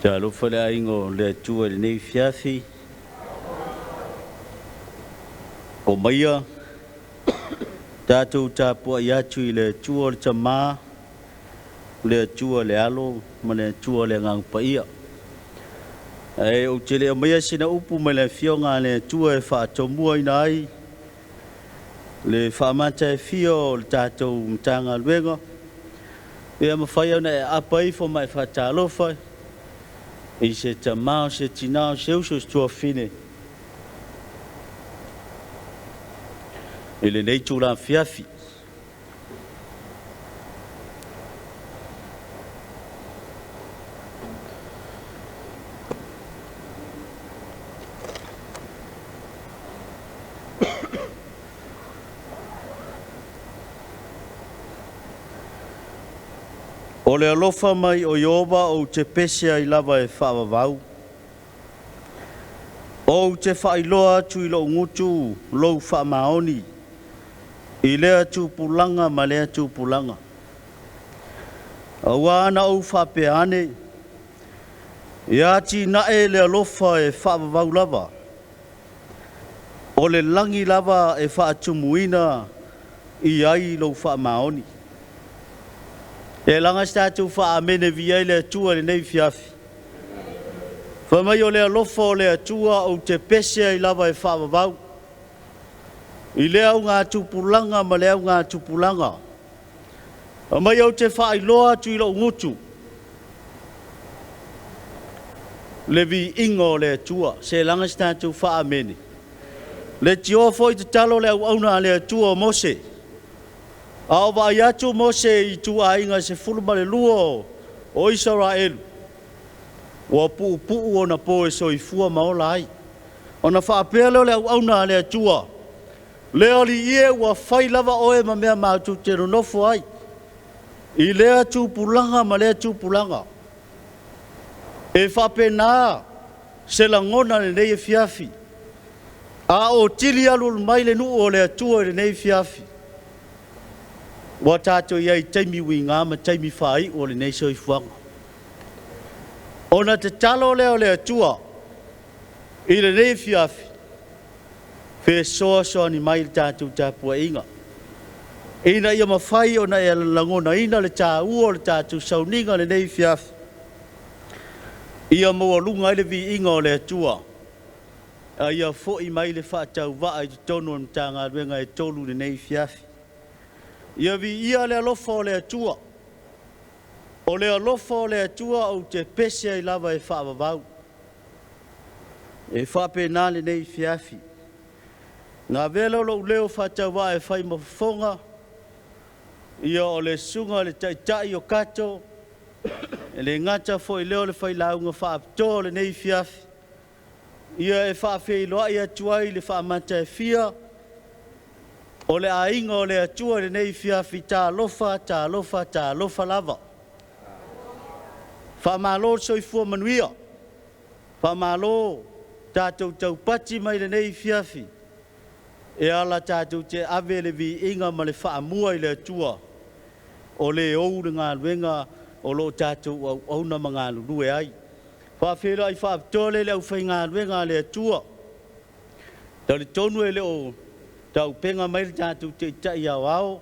Talofa le aiga o le Atua i lenei afiafi, omaia tatou tapuai atu i le Atua o le Tamā, le Atua le Alo ma le Atua le Agaga Paia. Ae ou te le aumaia sina upu mai le Afioga a le Atua e faatomuaina ai le faamataefia o le tatou Matagaluega, ia mafai ona e aapa ifo ma e faatalofa i se tamā, o se tinā, o se uso, o se tuafafine i lenei itula afiafi. O le alofa mai o Ieova ou te pese ai lava e faavavau. Ou te faailoa atu i lou gutu lou faamaoni i lea tupulaga ma lea tupulaga. Aua na ou faapea ane, ia atinae le alofa e faavavau lava. O le lagi lava e faatumuina i ai lou faamaoni. E laga se tatou faamene via i le Atua i lenei afiafi. Fai mai o le alofa o le Atua ou te pese ai lava e faavavau. I lea augatupulaga ma le augatupulaga. Fai mai ou te faailoa atu i lou gutu le viiga o le Atua. Se laga se tatou faamene. Le tioa foi tatalo le auauna a le Atua o Mose. A o vaai atu Mose i ituaiga 12 o Isaraelu, ua puupuu ona po e soifua ma ola ai. Ona faapea lea o le auauna a le Atua, le Alii e, ua fai lava oe ma mea matou te nonofo ai, i lea tupulaga ma lea tupulaga. E faapena se lagona lenei afiafi, a o tili alualu mai le nuu o le Atua i lenei afiafi, ua tatou i ai i taimi uiga ma taimi faaiu o lenei soifuaga. Ona tatalo lea o le Atua i lenei afiafi, fesoasoani mai le tatou tapuaiga, ina ia mafai ona e lagonaina le taua o le tatou sauniga lenei afiafi, ia maualuga ai le viiga o le Atua, a ia foi mai le faatauvaa i totonu o le Matagaluega e 3 lenei afiafi. Ia viia le alofa o le Atua. O le alofa o le Atua ou te pese ai lava e faavavau. E faapena lenei afiafi. Na avea lea o lou leo faatauvaa e fai ma fofoga, ia o le susuga i le Taitai o Kato, e le gata foi lea o le failauga faapitoa o lenei afiafi, ia e faafeiloai atu ai le faamataefia o le aiga o le Atua i lenei afiafi. Talofa, talofa, talofa lava. Faamalo le soifua manuia. Faamalo tatou taupati mai lenei afiafi. E ala tatou te ave le viiga ma le faamua i le Atua, o le ou le galuega o lo o tatou auauna ma galulue ai. Faafeiloai faapitoa lea i le aufaigaluega a le Atua. Talitonu e le o taupega mai le tatou Taitai Aoao,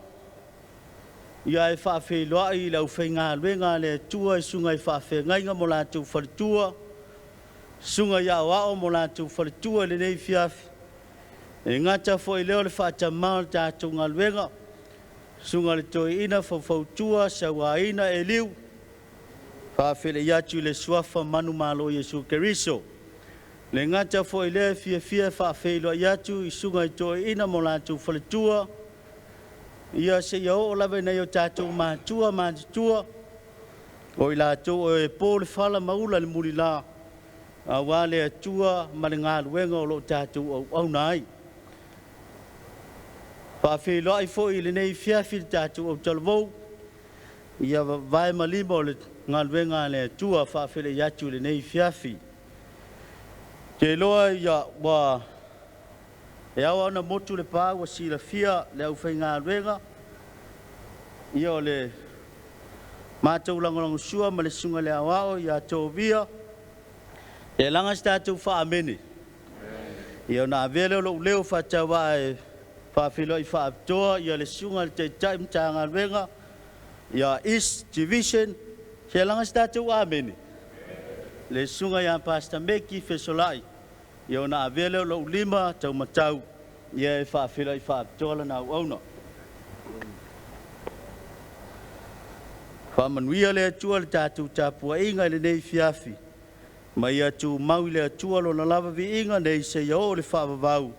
ia e faafeiloai i le aufaigaluega a le Atua i susuga i faafeagaiga ma latou faletua, susuga i aoao ma latou faletua i lenei afiafi. E gata foi lea o le faatamā o le tatou galuega, susuga i le Toeaina Faufautua Sauaina Eliu, faafeiloai atu i le suafa manumalo Iesu Keriso. Le gata foi lea e fiafia faafeiloai atu i susuga i toeaina ma latou faletua, ia seia oo lava ina o tatou matua matutua, o i latou o e po le fala ma ula le mulila, aua le Atua ma le galuega o lo o tatou auauna ai. Faafeiloai foi i lenei afiafi le tatou autalavou, ia vae ma lima o le galuega a le Atua, faafeiloai atu i lenei afiafi. Te iloa ia ua e ao ona motu le pa ua silafia le aufaigaluega, ia o le matou lagolagosua ma le susuga i le aoao ia Tovia, E laga se tatou faamene. Ia ona avea lea o lou leo faatauvaa e faafeiloai faapitoa ia le susuga i le Taitai Matagaluega ia East Division. Se laga se tatou amene. Le susuga ia Pastor Meki Fesolai, ia ona avea lea o lou lima taumatau ia e faafeiloai faapitoa lana auauna. Faamanuia le Atua i le tatou tapuaiga i lenei afiafi, ma ia tumau i le Atua lona lava viiga nei seia oo i le faavavau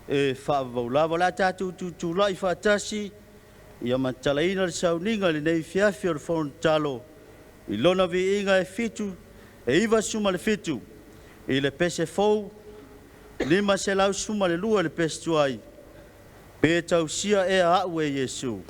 e faavavau lava. O le a tatou tutulai faatasi ia ma tatalaina le sauniga i lenei afiafi o le Fono Tatalo i lona viiga e 7 e 97 i le pese fou 512 i le pese tuai, pe tausia ea au e Iesu.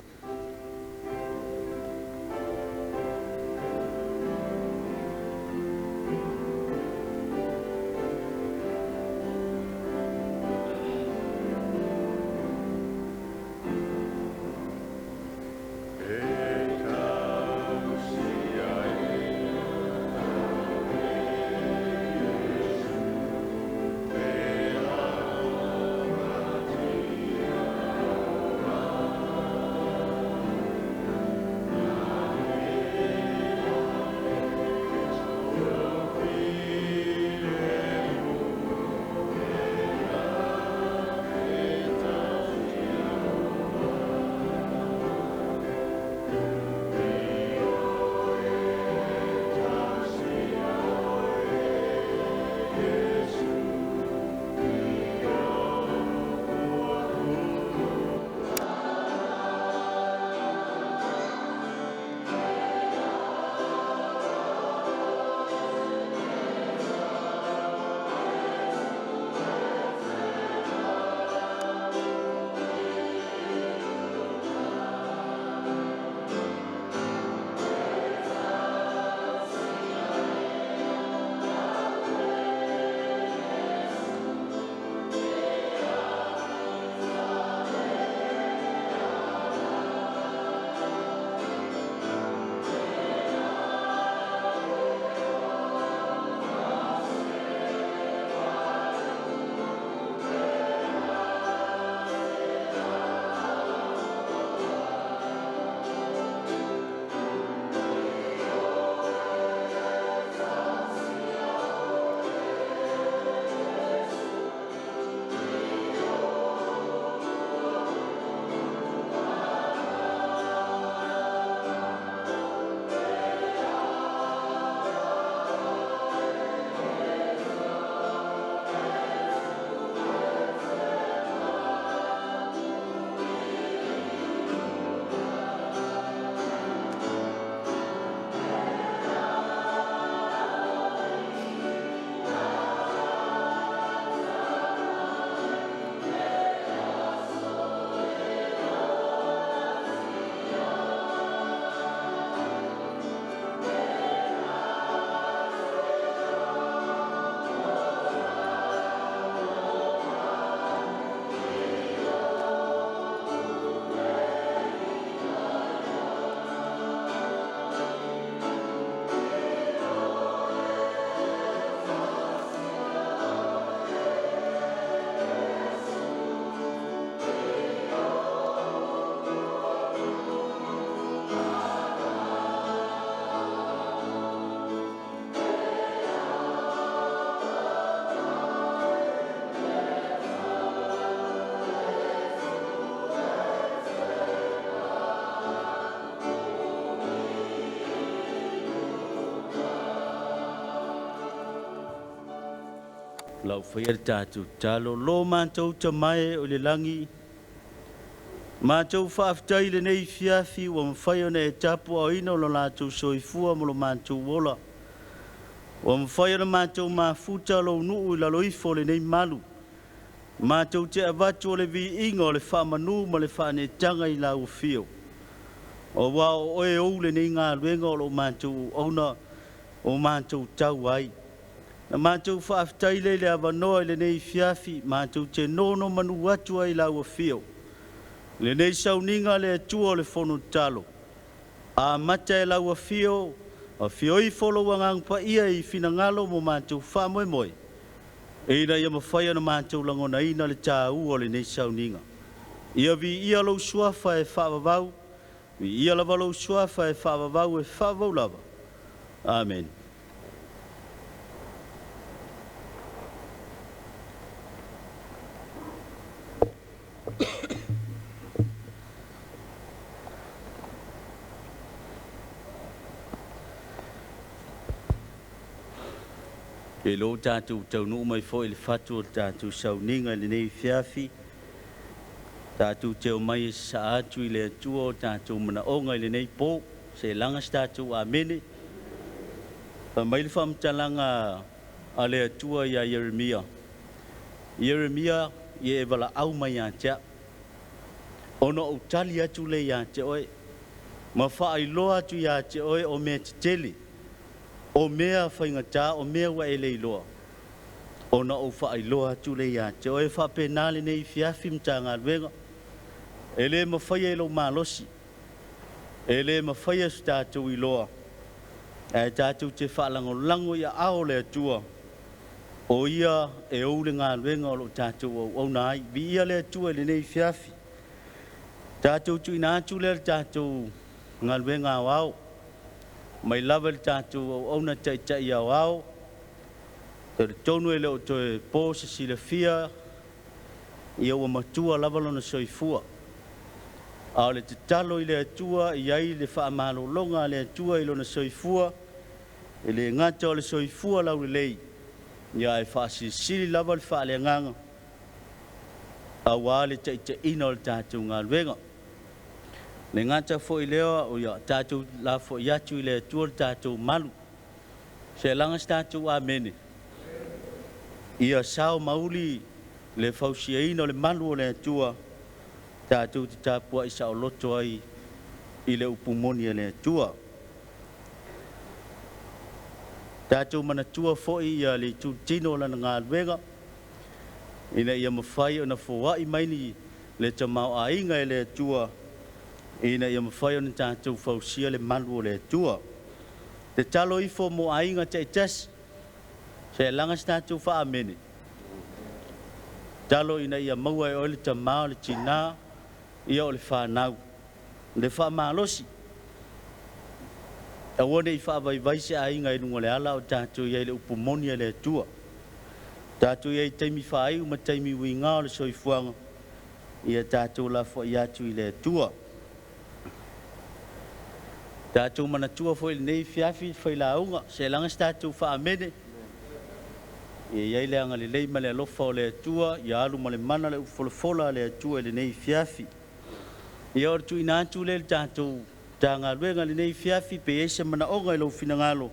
Lau faia le tatou tatalo, lo matou Tama e o i le lagi, matou faafetai i lenei afiafi ua mafai ona e tapuaaoina lo latou soifua ma lo matou ola, ua mafai ona matou mafuta lou nuu i lalo ifo o lenei malu. Matou te avatu o le viiga o le faamanu ma le faaneetaga i lau afio, aua o oe ou lenei galuega o lo matou auauna o matou tau ai. Na matou faafetai lea i le avanoa i lenei afiafi matou te nonomanu atu ai i lau afio lenei sauniga le Atua o le Fono Tatalo, amata e lau afio Afio ifo lou agaga paia i finagalo mo matou faamoemoe, e ina ia mafai ona matou lagonaina le tāua o lenei sauniga. Ia viia lou suafa e faavavau, viia lava lou suafa e faavavau e faavavau lava. Amene. E lou tatou taunuu mai foi i le fatu o le tatou sauniga i lenei afiafi, tatou te omai e sasaa atu i le Atua o tatou manaoga i lenei pō. Se laga se tatou amene. Fai mai le faamatalaga a le Atua iā Ieremia, Ieremia, ia e valaau mai ia te a'u, ona ou tali atu lea ia te oe, ma faailoa atu ia te oe o mea tetele, o mea faigata, o mea ua e le iloa, ona ou faailoa atu lea ia te oe. E faapena lenei afiafi Matagaluega, e le mafaia i lou malosi, e le mafaia se tatou iloa, ae tatou te faalagolago i aao o le Atua, o Ia e ou le galuega o lo o tatou auauna ai. Viia le Atua i lenei afiafi. Tatou tuuina atu lea le tatou galuega aoao mai lava i le tatou auauna taitai aoao. Talitonu e le o toe po se silafia, ia ua matua lava lona soifua. A o le tatalo i le Atua i ai le faamalologa a le Atua i lona soifua, e le gata o le soifua laulelei, ia ae faasilisili lava le faaleagaga aua le taitaiina o le tatou galuega. Le gata foi lea o ia tatou lafoai atu i le Atua le tatou malu. Se laga se tatou amene. Ia sao ma uli le fausiaina o le malu o le Atua, tatou te tapuai saoloto ai i le upu moni a le Atua. Tatou manatua foi ia le itutino o lana galuega, ina ia mafai ona foai mai le tamaoaiga e le Atua, ina ia mafai ona tatou fausia le malu o le Atua. Tatalo ifo mo aiga taitasi, se laga se tatou faamene. Talo ina ia maua e oe le tamā o le tinā, ia o le fanau, le faamalosi. Aua ne i faavaivai se aiga i luga o le ala o tatou i ai i le upu moni a le Atua. Tatou i ai i taimi faaiu ma taimi uiga o le soifuaga, ia tatou lafoai atu i le Atua. Tatou manatua foi i lenei afiafi failauga, se laga se tatou faamene. Ia i ai le agalelei ma le alofa o le Atua, ia alu ma le mana le upufolafola a le Atua i lenei afiafi. Ia o le tuuina atu lea i le tatou Matagaluega i lenei afiafi, pe i ai se manaoga i lou finagalo,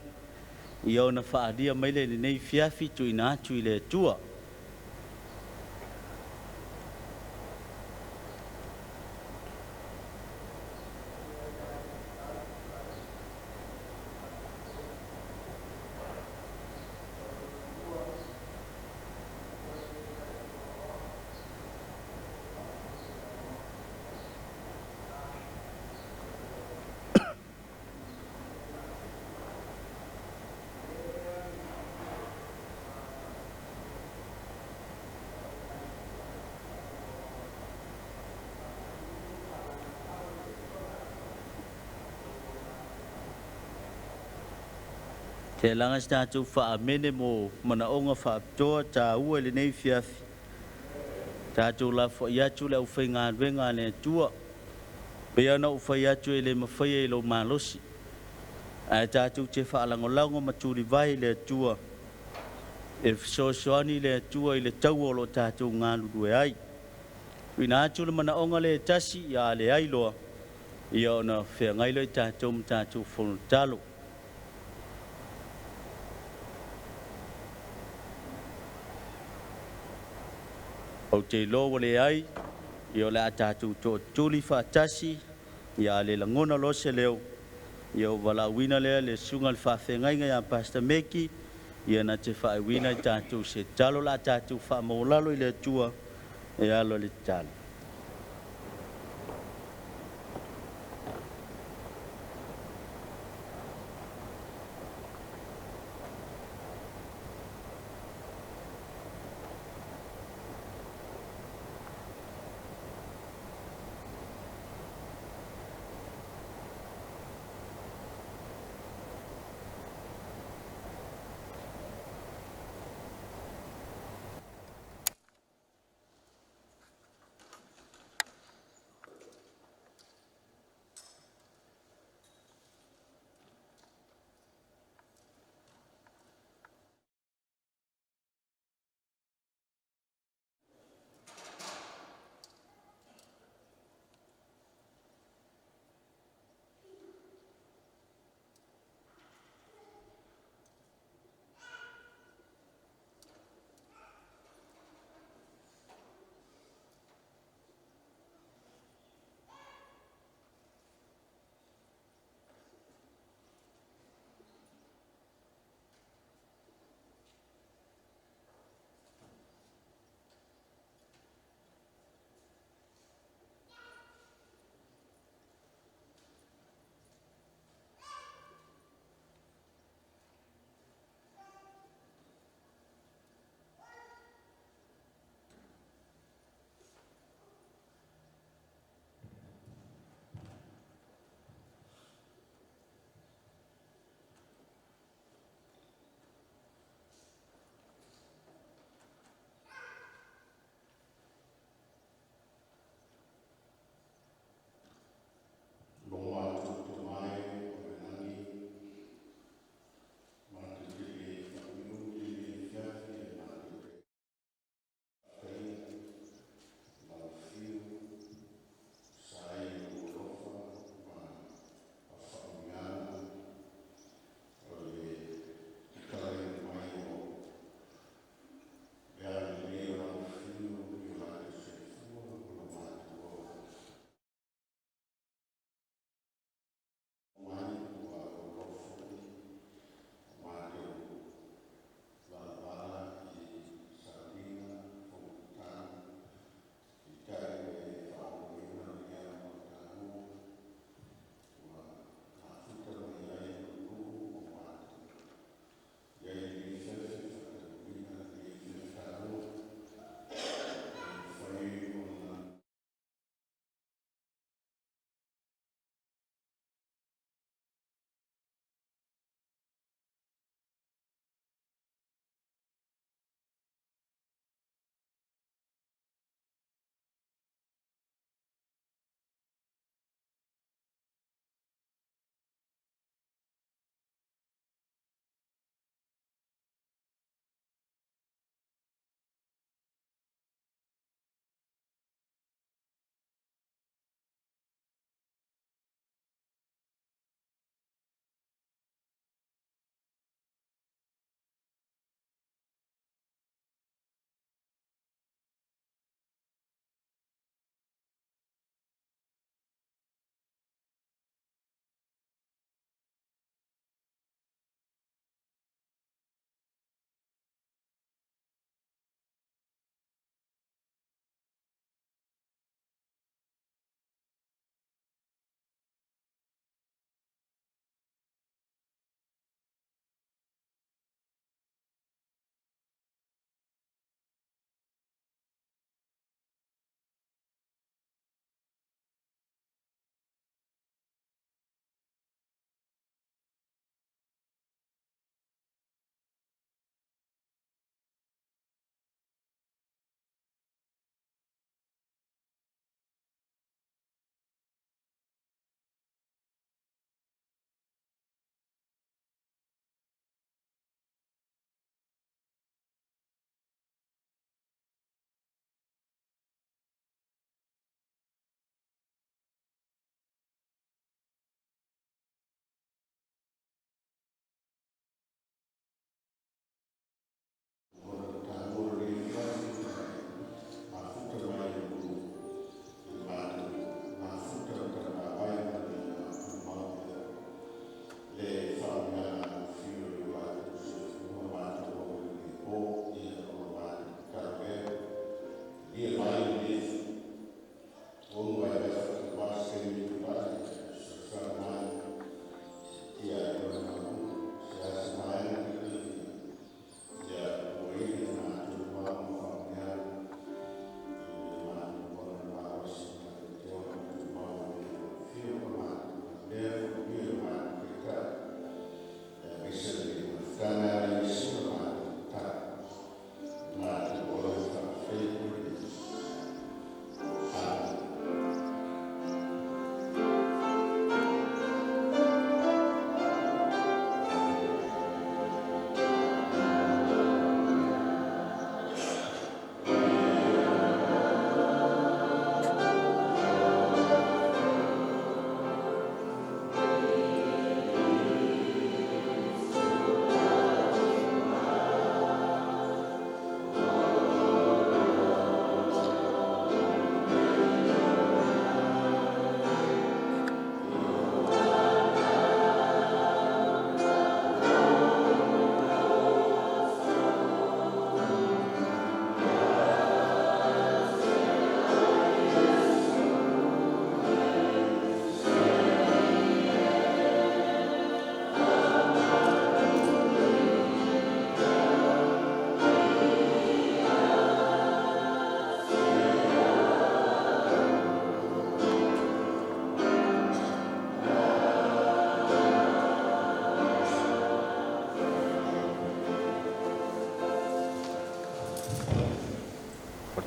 ia ona faaalia mai lea i lenei afiafi tuuina atu i le Atua. Se laga se tatou faamene mo manaoga faapitoa taua i lenei afiafi. Tatou lafoai atu le aufaigaluega a le Atua. Pei ona ou fai atu e le mafaia i lou malosi, ae tatou te faalagolago ma tulivae i le Atua e fesoasoani le Atua i le taua o lo o tatou galulue ai. Tuuina atu le manaoga lea e tasi, ia a leai loa, ia ona feagai loa tatou ma tatou fono tatalo. Ou te iloa ua leai, ia o le a tatou tootuli faatasi, ia a le lagona loa se leo, ia ua valaauina lea le susuga i le faafeagaiga ia Pastor Meki, ia na te faaiuina i tatou se tatalo la tatou faamaualalo i le Atua e alo i le tatalo.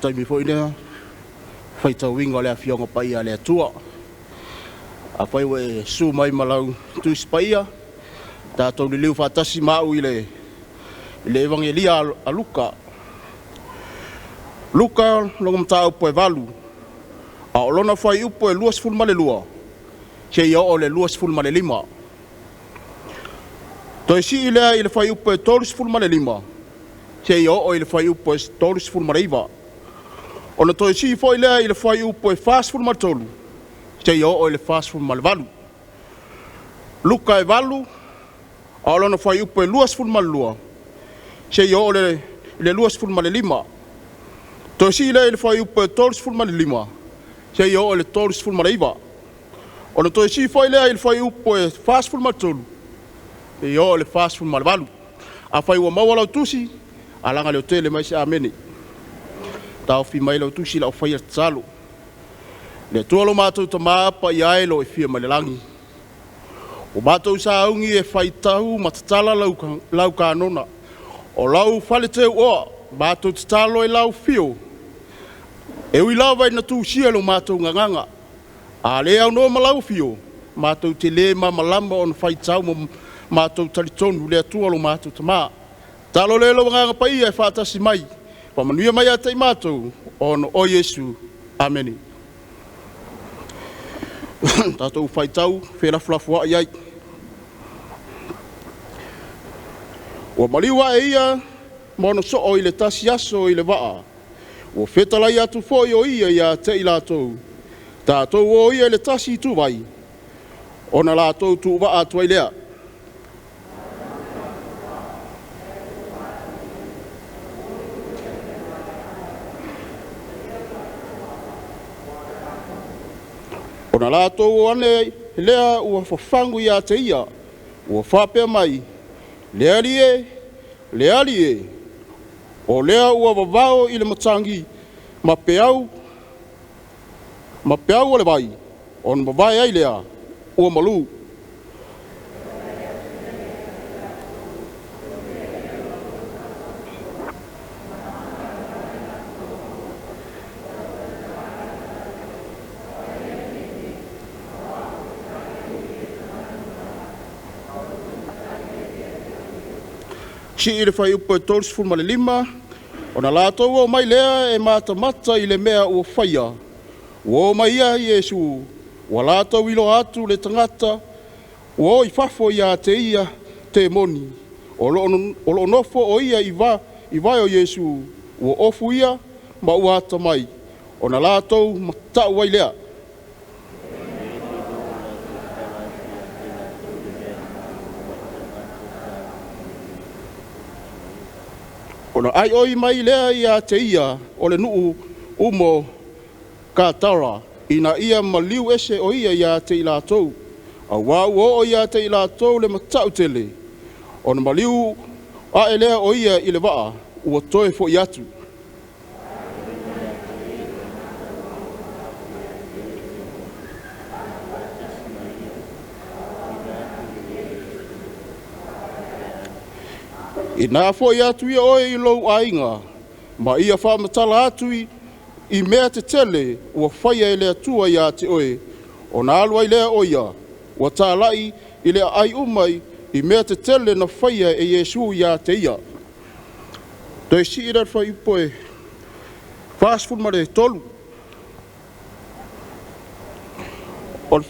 Taimi foi lea faitauina o le Afioga Paia a le Atua. Afai ua e susu mai ma lau Tusi Paia, tatou liliu faatasi ma au i le Evagelia a Luka. Luka lona mataupu e 8, a o lona fuaiupu e 22 seia oo i le 25. Toe sii lea i le fuaiupu e 35 seia oo i le fuaiupu e 39. Ona toe sii foi lea i le fuaiupu e 43 seia oo i le 48. Luka e 8, a o lona fuaiupu e 22 seia oo i le 25. Toe sii lea i le fuaiupu e 35 seia oo i le 39. Ona toe sii foi lea i le fuaiupu e 43 seia oo i le 48. Afai ua maua lau tusi, alaga leotele mai se amene. Taofi mai lau tusi lau faia tatalo. Le Atua lo matou Tama paia e lo e fia mai le lagi, ua matou sauni e faitau ma tatala lau kanona o lau faleteuoa, matou tatalo i lau afio, e ui lava ina tusia i lo matou gagana, a le aunoa ma lau afio, matou te le malamalama ona faitau ma matou talitonu le Atua lo matou Tama. Tatalo lea i lou Agaga Paia e faatasi mai, faamanuia mai ia te i matou ona o Iesu. Amene. Tatou faitau felafolafoai ai. Ua maliu ae ia ma ona soo i le tasi aso i le vaa, ua fetalai atu foi o ia ia te i latou, “Tatou o ia i le tasi ituvai,” ona latou tuuvaa atu ai lea. Ona latou o ane lea ua fafagu ia te ia, ua faapea mai, “Le Alii e, le Alii e, o lea ua vavao i le matagi ma peau o le vai, ona mavae ai lea ua malu.” Sii le fuaiupu e 35, ona latou omai lea e matamata i le mea ua faia, ua omai ia Iesu, ua latou iloa atu le tagata ua o i fafo ia te ia temoni, o lo o nofo o ia i vae o Iesu, ua ofuia ma ua atamai, ona latou mata'u ai lea. Ona aioi mai lea ia te ia o le nuu uma o Katara, ina ia maliu ese o ia ia te i latou, auā ua oo ia te i latou le mataʻu tele. Ona maliu ae lea o ia i le vaa, ua toe fo'i atu. Ina foi atu ia oe i lou aiga ma ia faamatala atu i mea tetele ua faia e le Atua ia te oe.” Ona alu ai lea o ia, ua talai i le aai uma i mea tetele na faia e Iesu ia te ia. Toe sii la le fuaiupu e 43. O le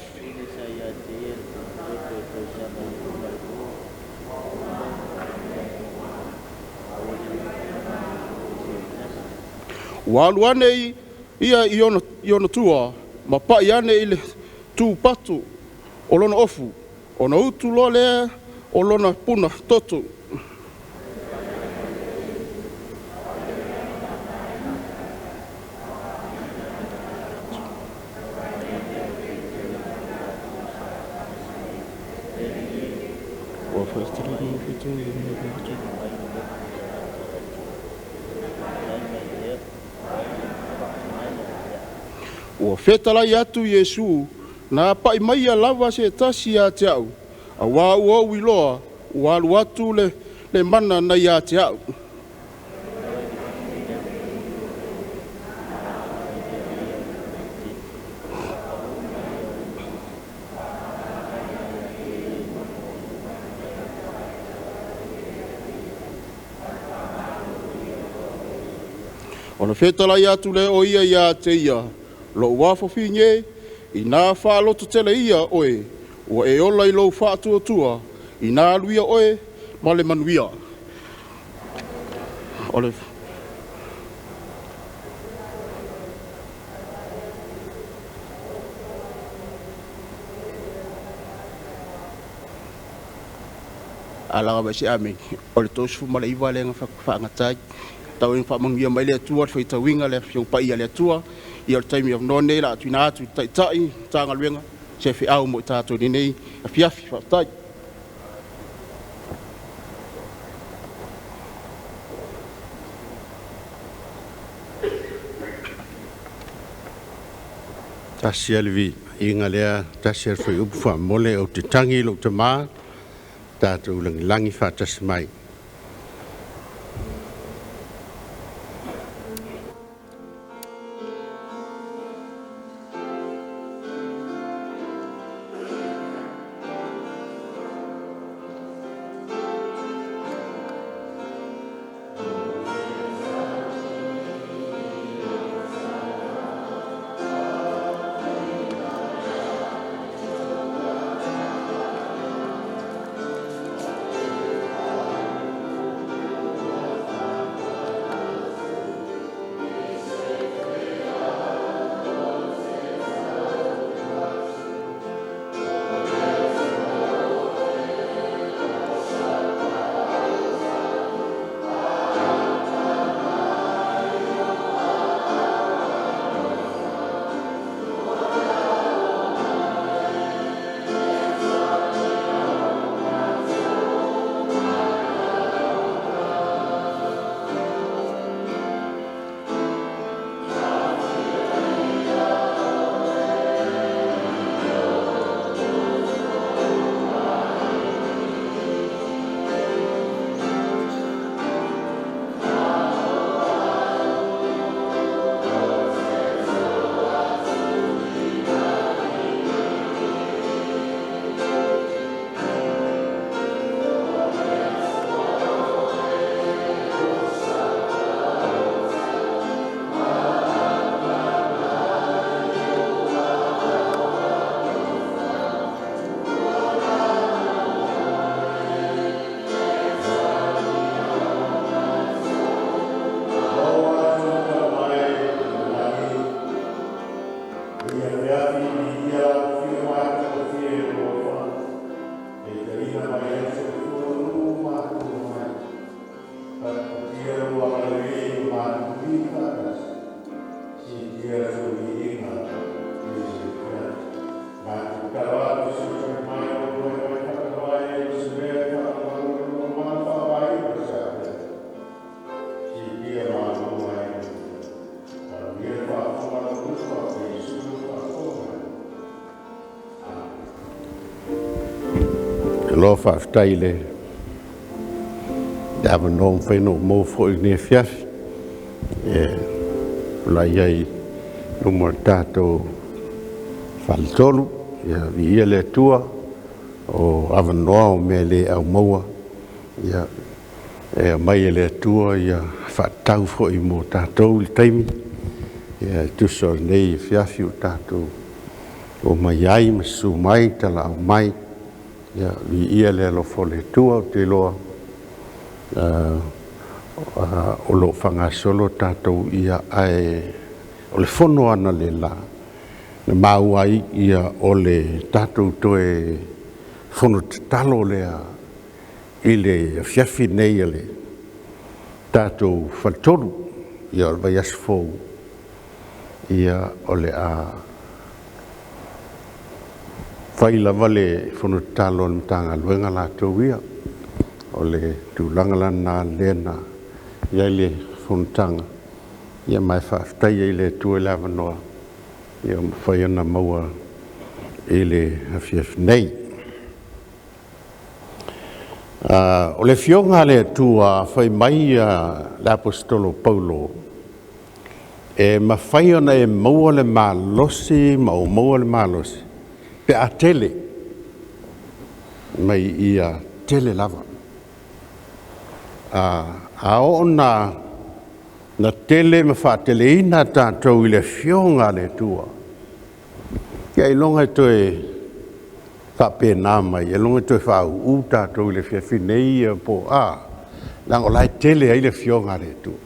Ua alu ane ia i ona tua ma pai ane i le tupato o lona ofu, ona utu loa lea o lona puna toto. Ua fetalai atu Iesu, “Na apa'i mai lava se tasi ia te a'u, auā ua ou iloa ua alu atu le mana na ia te a'u.” Ona fetalai atu lea o ia ia te ia, “Lou afafine e, ina faalototele ia oe, ua e ola i lou faatuatua. Ina alu ia oe ma le manuia.” O le Alaga mai se amene o le 39 lea na faagata ai. Tau ina faamanuia mai le Atua i le faitauina o le Afioga Paia a le Atua. Ia o le taimi avanoa lenei o le a tuuina atu i le Taitai o le Matagaluega se feau mo i tatou i lenei afiafi. Faafetai. Tasi a le viiga lea, tasi a le fuaiupu faamolemole ou te tagi i lou Tama, tatou lagilagi faatasi mai. Malo faafetai i le avanoa ua mafai ona ou maua foi i lenei afiafi e tulai ai i luma o le tatou Faletolu. Ia viia le Atua, o avanoa o mea e le au maua, ia e aumai e le Atua ia faatatau foi mo tatou le taimi. E tusa o lenei afiafi ua tatou omai ai ma susu mai, talaau mai, ia viia le alofa o le Atua. Ou te iloa o lo o faagasolo tatou ia, ae o le fono analeila na maua ai o le tatou toe fono tatalo lea i le afiafi lenei a le tatou Faletolu. O le vaiaso fou o le a fai lava le fono tatalo a le Matagaluega latou ia. O le tulaga la lena lea na i ai le fonotaga, ma e faafetai ai i le Atua i le avanoa ua mafai ona maua i le afiafi nei. O le Afioga a le Atua fai mai le Aposetolo o Paulo, e mafai ona e maua le malosi ma ou maua le malosi pe a tele, fai mai ia tele lava. A oo ina Na tele ma faateleina tatou i le Afioga a le Atua. Ia ailoga e toe faapena mai, ailoga e toe faauu tatou i le afiafi nei ia po o a, leaga o la e tele ai le Afioga a le Atua.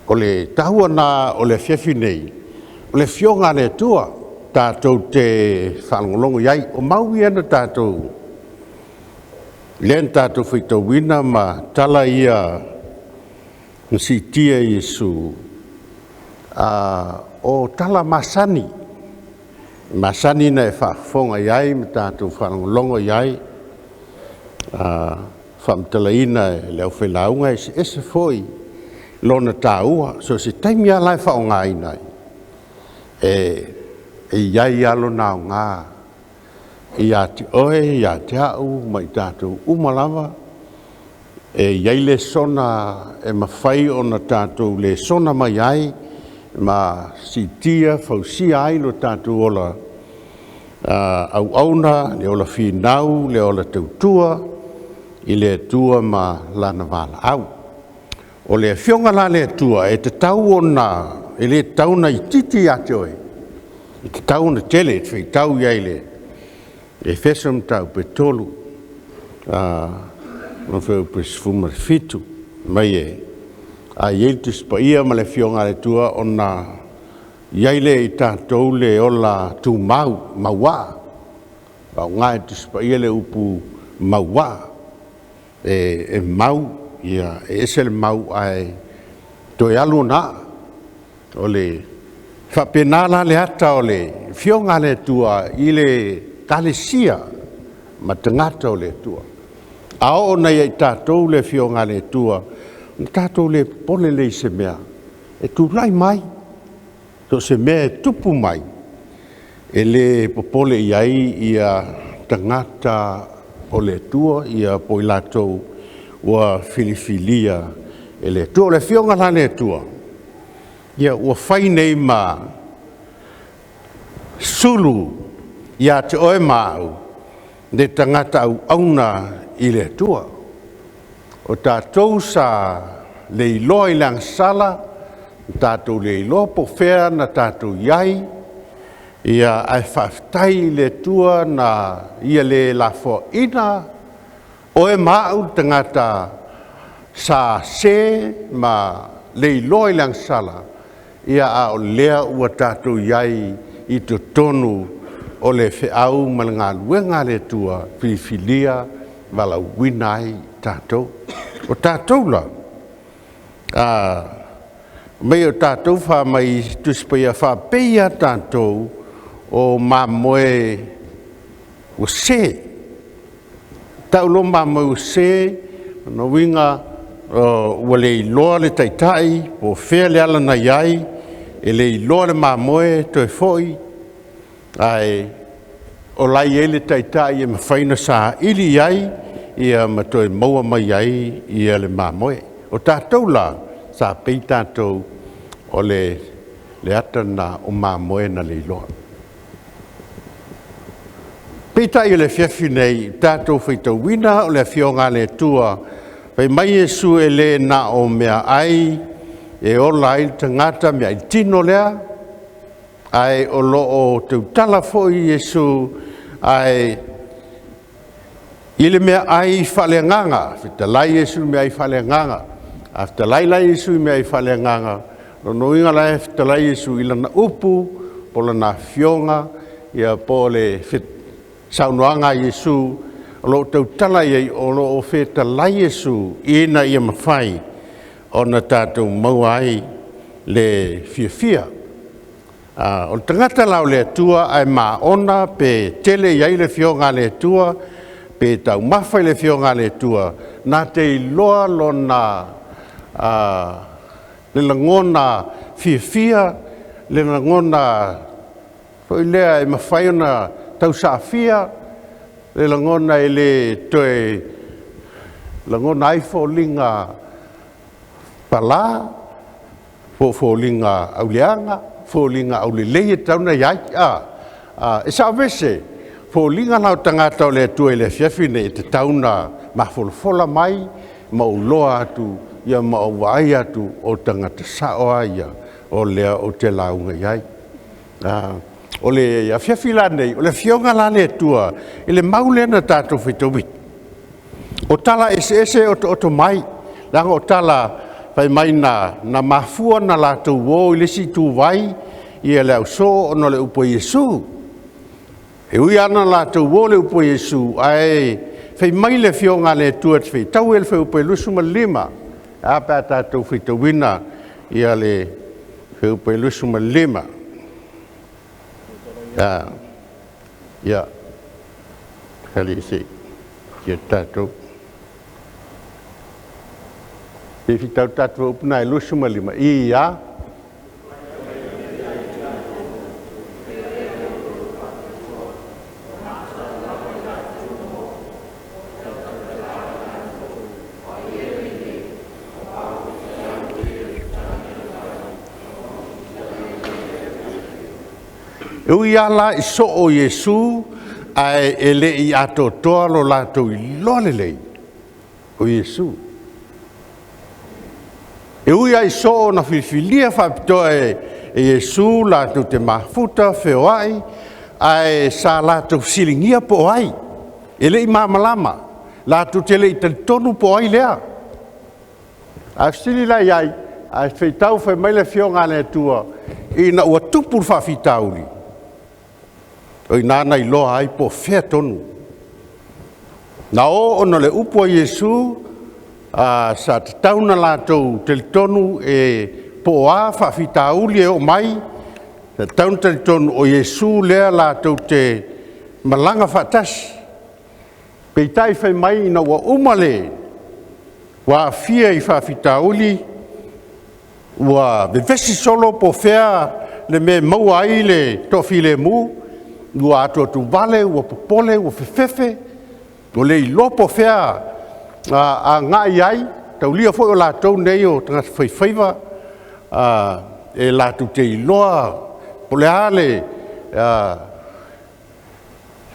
O le taua lena o le afiafi nei, o le Afioga a le Atua tatou te faalogologo i ai. O mau ia na tatou, lea na tatou faitauina ma tala ia na siitia e Iesu, o tala masani, masani na e faafofoga i ai ma tatou faalogologo i ai, faamatalaina e le aufailauga, e eseese foi lona taua. So o se taimi lava la e faaaogaina ai, e i ai lava lona aoga ia te oe, ia te au ma i tatou uma lava, e i ai lesona e mafai ona tatou lesona mai ai ma siitia, fausia ai lo tatou ola auauna, le ola finau, le ola tautua i le Atua ma Lana valaau. O le Afioga la a le Atua, e tatau ona, e le tatau ona itiiti ia te oe, e tatau ona tele. E te faitau i ai i le Efeso mataupu e 3 lona fuaiupu e 17, fai mai e a i ai le Tusi Paia ma le Afioga a le Atua, ona i ai lea ia i tatou le ola tumau, mauaa. Faaaoga e le Tusi Paia le upu mauaa, e mau, e ese le mau ae toe alu ona aa. O le faapena la le ata o le Afioga a le Atua i le Ekalesia ma tagata o le Atua. A oo ina ia i tatou le Afioga a le Atua, ona tatou le popole lea i se mea e tulai mai, so o se mea e tupu mai, e le popole i ai tagata o le Atua po o i latou ua filifilia e le Atua. O le Afioga la a le Atua, ia ua fai nei ma sulu ia te oe ma au le tagata auauna i le Atua. O tatou sa leiloa i le agasala, tatou leiloa po o fea na tatou i ai, ia ae faafetai i le Atua na Ia le lafoaina oe ma au le tagata sa se ma leiloa i le agasala, ia a o lea ua tatou i ai i totonu o le feau ma le galuega a le Atua, filifilia valaauina ai tatou. O tatou la, mei o tatou fai mai Tusi Paia, faapei lava tatou o mamoe ua se. Tau loa mamoe ua se, o lona uiga ua leiloa le taitai po o fea le ala na i ai, e leiloa le mamoe toe foi, ae o la e i ai le taitai e mafai ona saili i ai ma toe maua mai ai le mamoe. O tatou la, sa pei tatou o le ata lena o mamoe na leiloa. Peitai o le afiafi nei, tatou faitauina o le Afioga a le Atua, fai mai Iesu, e le na o meaai e ola ai le tagata, meaai tino lea, ae o lo o tautala foi Iesu ae i le meaai faaleagaga. Fetalai Iesu i le meaai faaleagaga. A fetalai la Iesu i meaai faaleagaga, o lona uiga la e fetalai Iesu i lana upu, po o lana afioga, ia po o le saunoaga a Iesu o lo o tautala i ai, o lo o fetalai Iesu ina ia mafai ona tatou maua ai le fiafia. O le tagata la o le Atua ae maona pe tele i ai le Afioga a le Atua, pe taumafa i le Afioga a le Atua, na te iloa lona le lagona fiafia, le lagona foi lea e mafai ona tausaafia, le lagona e le toe lagona ai foliga pala, po o foliga auleaga, foliga aulelei e tatau ona i ai. E saovese, foliga la o tagata o le Atua i le afiafi lenei, e tatau ona mafolafola mai ma ou iloa atu ia ma ou vaai atu o tagata sao lava ia o lea ou te lauga i ai. O le afiafi la nei, o le Afioga la a le Atua i le mau lea na tatou faitauina. O tala eseese e otooto mai, leaga o tala fai mai na mafua ona latou o i le isi ituvai le ausoo ona o le upu a Iesu. E ui lava ina latou o i le upu a Iesu, ae fai mai le Afioga a le Atua e te faitau i le Fuaiupu 25, e a pe a tatou faitauina le Fuaiupu 25. Ia, se i tatou. Se i faitau le tatou fuaiupu lena e 25, ia. E ui lava la i soo o Iesu, ae e le i atoatoa lo latou iloa lelei o Iesu. E ui lava i soo na filifilia faapitoa e Iesu latou te mafuta, feoai, ae sa latou fesiligia po o ai. E le i malamalama, latou te le i talitonu po o ai lea. A fesili la i ai, ae faitau fai mai le Afioga a le Atua, ina ua tupu le faafitauli, o i ina na iloa ai po o fea tonu. Na o ona o le upu a Iesu, sa tatau ona latou talitonu e po o a faafitauli e oo mai, e tatau ona talitonu o Iesu lea latou te malaga faatasi. Peitai fai mai ina ua uma le ua aafia i faafitauli, ua vevesi solo po o fea le mea e maua ai le toafilemu, ua atuatuvale, ua popole, ua fefefe, ua le iloa po o fea a agai i ai, taulia foi o latou nei o tagata faifaiva, e latou te iloa po o le a le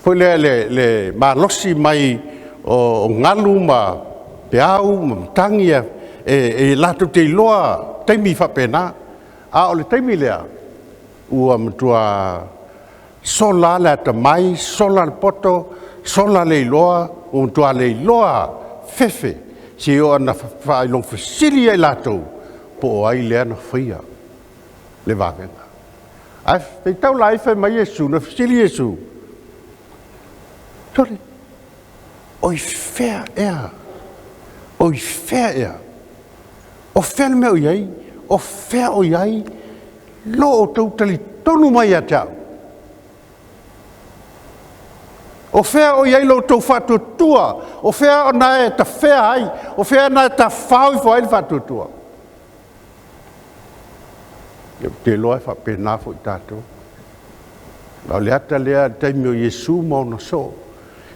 foi lea le malosi mai o galu ma peau ma matagi e latou te iloa taimi faapena. A o le taimi lea, ua matua sola lava le atamai, sola le poto, sola le iloa, ua matua leiloa fefe, seia oo ina faailoga fesili ia i latou, po o ai lea na faia le vavega. Ae faitau la i ai fai mai Iesu, na fesili Iesu, sole, o i fea ea? O i fea ea? O fea le mea o i ai? O fea o i ai lo outou talitonu mai ia te au? O fea o i ai lo outou faatuatua? O fea o na e tafea ai? O fea na e tafafao ifo ai le faatuatua? Ou te iloa e faapena foi tatou. A o le ata lea i le taimi o Iesu ma ona soo.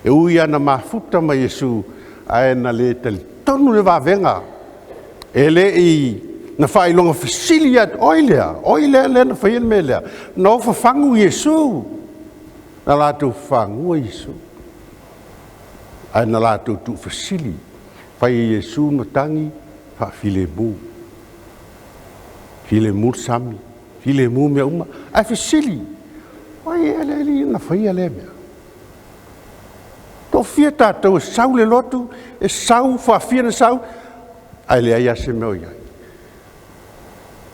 E ui lava ina mafuta ma Iesu, ae na le talitonu le vavega. E le i na faailoga fesili atu, o ai lea? O ai lea lea na faia le mea lea? Na o fafagu Iesu. Na latou fafagua Iesu. Ae na latou tuufesili. Fai e Iesu matagi, faafilemu. Filemu le sami, filemu mea uma. Ae fesili, o ai ea lea alii na faia lea mea? Toafia tatou e sau le lotu, e sau, faafia na sau, ae leai lava se mea o i ai.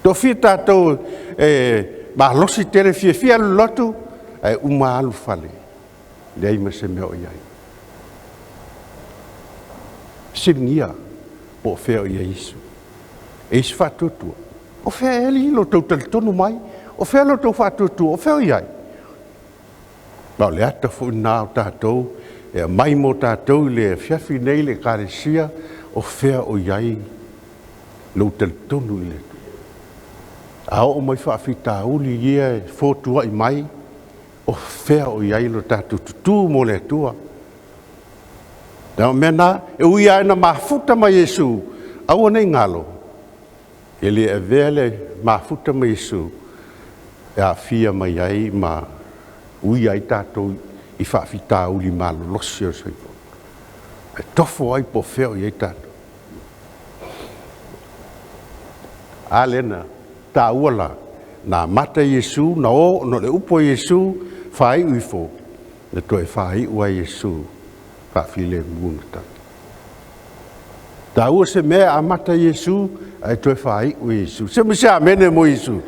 Toafia tatou e malosi tele, fiafia alu i le lotu, ae uma alu i le fale, leai ma se mea o i ai. Fesiligia po o fea o i ai Iesu. E i ai se faatuatua? O fea ea alii lo outou talitonu mai? O fea lo outou faatuatua? O fea o i ai? Ma o le ata foi lena o tatou e aumai mo tatou i le afiafi nei i le Ekalesia, o fea o i ai lou talitonu i le Atua. A oo mai faafitauli ia e fotuai mai, o fea o i ai lo tatou tutu mo le Atua. O mea na, e ui lava ina mafuta ma Iesu, aua ne i galo, e le avea le mafuta ma Iesu e aafia mai ai ma ui ai tatou i faafitauli malolosi o le soifua. E tofo ai po o fea o i ai tatou. A lea na taua la, na amata Iesu na o ona o le upu a Iesu, faaiu ifo, na toe faaiu ai Iesu faafilemu na tali. Taua se mea e amata Iesu ae toe faaiu e Iesu. Se mo se amene mo Iesu.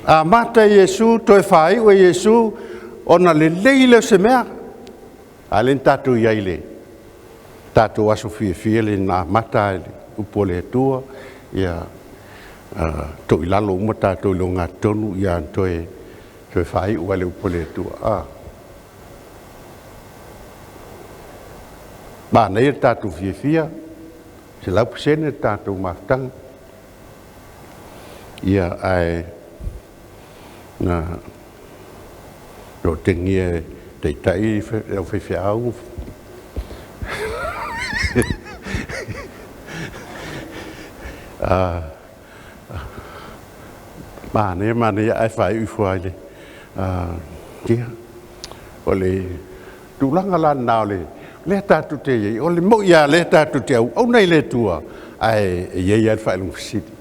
Amata Iesu, toe faaiu e Iesu, ona lelei lea o se mea. A lea na tatou i ai i le tatou aso fiafia le na amata ai le upu a le Atua, ia toilalo uma tatou i le ogatotonu, ia toe faaiu ai le upu a le Atua. Manaia le tatou fiafia, 100% le tatou mafutaga. Ia ae na lootegia e taitai le au faifeau. Manaia, manaia, ae faaiu ifo ai le ia, o le tulaga la lena o le lea tatou te i ai, o le moi lava lea tatou te auauna i le Atua, ae e i ai lava le faailoga fesili.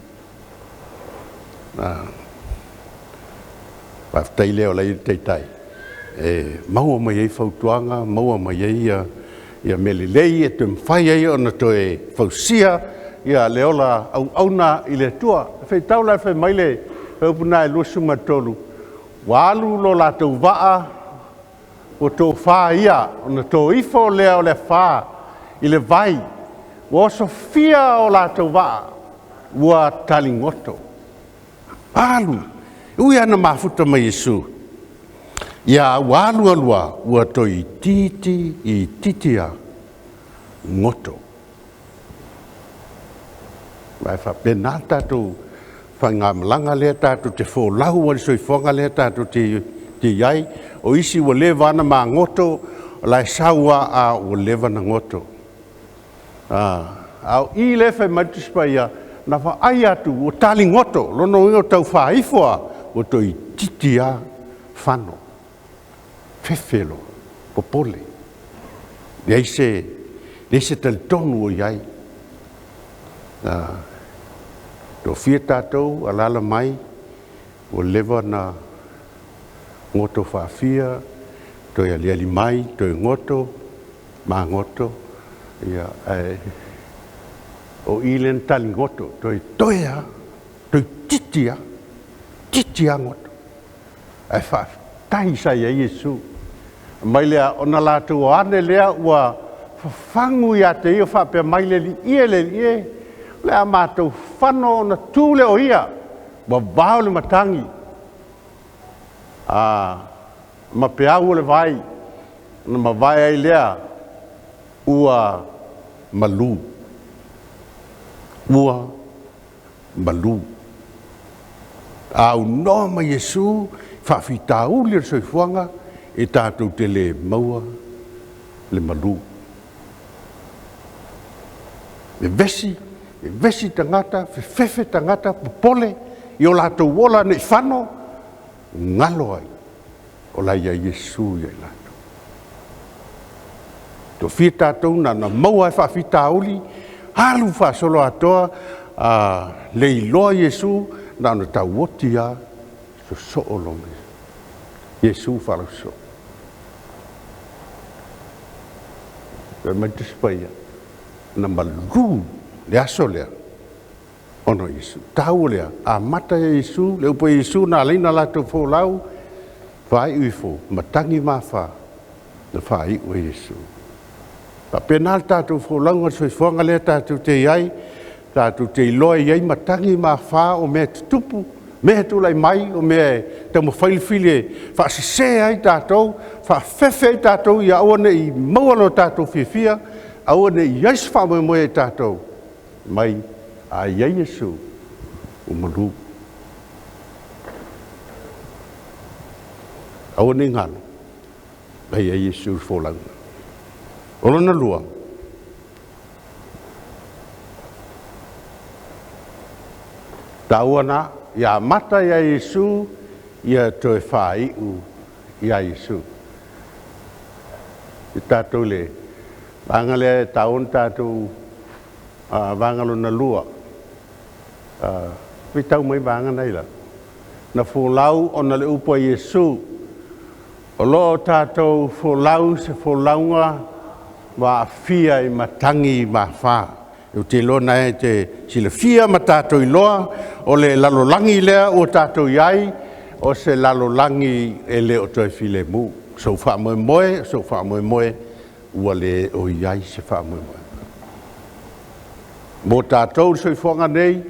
Faafetai lea o la e i ai le taitai e maua mai ai fautuaga, maua mai ai ia mea lelei e toe mafai ai ona toe fausia ia le ola auauna i le Atua. E faitau la fai mai le upu lena e 23, ua alu lo latou vaa, ua tofa ia, ona toifo lea o le afa i le vai, ua osofia o latou vaa, ua taligoto. Alu, ui ana mafuta mai Iesu, ia ua alu alua, ua toi titi i titi a goto. Mai faapena tatou faigamalaga lea tatou te folau ai le soifuaga lea tatou te i ai, o isi ua leva ana magoto, la e sau a ua leva na goto. A o i lea fai mai le Tusi Paia, na vaai atu ua taligoto, lona uiga o tau faaifo a, ua toeitiiti a fano, fefe loa, popole, leai se talitonu o i ai. Tofia tatou, alala mai, ua leva na goto faafia, toe aliali mai, toe goto, magoto, ia, ae o i lea na taligoto, toe toe a, toe titi a, titi a goto. Ae faafetai sa i ai Iesu. Mai lea, ona latou o ane lea ua fafagu ia te ia faapea mai le liie, le liie, le a matou fano ona tu le o ia, ua vao le matagi, ma peau o le vai, na mavae ai lea, ua malu. Ua malu. A unoa mai Iesu, faafitauli o le soifuaga, e tatou te le maua le malu. Vevesi, vevesi tagata, fefefe tagata, popole, i o latou ola nei fano, ngalo ai, o la ia Iesu ia i latou. Tofia tatou na maua e faafitauli, alu faasolo atoa, le iloa Iesu, na ona tauoti a, sosoo loa. Iesu faalauso. Fai mai le Tusi Paia, na malu le aso lea, ona o Iesu. Taua lea, amata ia Iesu, le upu a Iesu na alaina latou folau, faaiu ifo, matagi mafa, na faaiu e Iesu. Faapena le tatou folauga le soifuaga lea tatou te i ai, tatou te iloa i ai matagi mafa o mea tutupu, mea tulai mai, o mea taumafai le fili e faasese ai tatou, faafefe ai tatou ia aua ne i maua lo tatou fiafia, aua ne i i ai se faamoemoe ai tatou, mai a i ai Iesu, ua malu. Aua ne i galo, mai ai Iesu le folauga. O lona lua, taua na, ia amata ia Iesu, ia toe faaiu ia Iesu. I tatou le vaega lea e taua na tatou vaega lona lua. Faitau mai vaega na i lalo. Na folau ona le upu a Iesu, o lo o tatou folau se folauga ua aafia i matagi mafa. Ou te iloa na e te silafia ma tatou iloa, o le lalolagi lea ua tatou i ai, o se lalolagi e le o toe filemu. Sou faamoemoe, sou faamoemoe, ua le o i ai se faamoemoe. Mo tatou le soifuaga nei,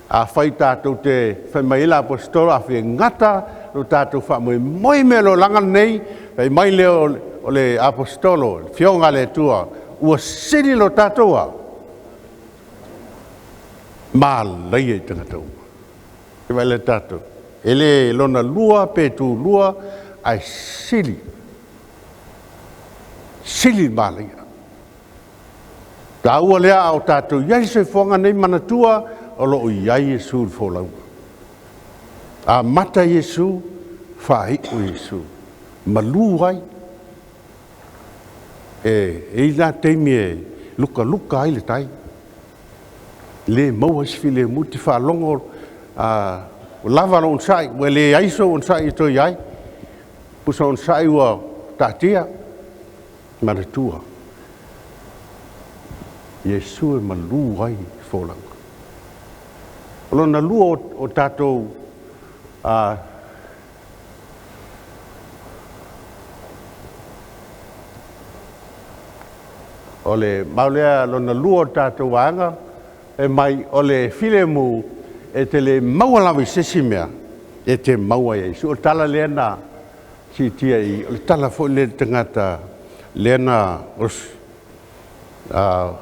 afai tatou te fai mai ai le Aposetolo, a fia gata lo tatou faamoemoe i mealolaga nei, fai mai lea o le Aposetolo, le Afioga a le Atua, ua sili lo tatou a? Malaia i tagata uma. E vaai le tatou, e le lona lua pe tulua, ae sili, sili malaia. Taua lea a o tatou i ai le soifuaga nei, manatua o lo o i ai Iesu i le folauga. Amata Iesu, faaiu Iesu. Malu ai. E i ai la taimi e lukaluka ai le tai. Le maua ai se filemu, te faalogo ua lava lou onosai, ua leai sou onosai e toe i ai. Pusa onosai ua taatia. Manatua, Iesu e malu ai folauga. O lona lua o tatou o le mau lea lona lua o tatou vaega, e mai o le filemu e te le maua lava i se isi mea, e te maua ia Iesu. O le tala lea na siitia i, o le tala foi lea le tagata lea na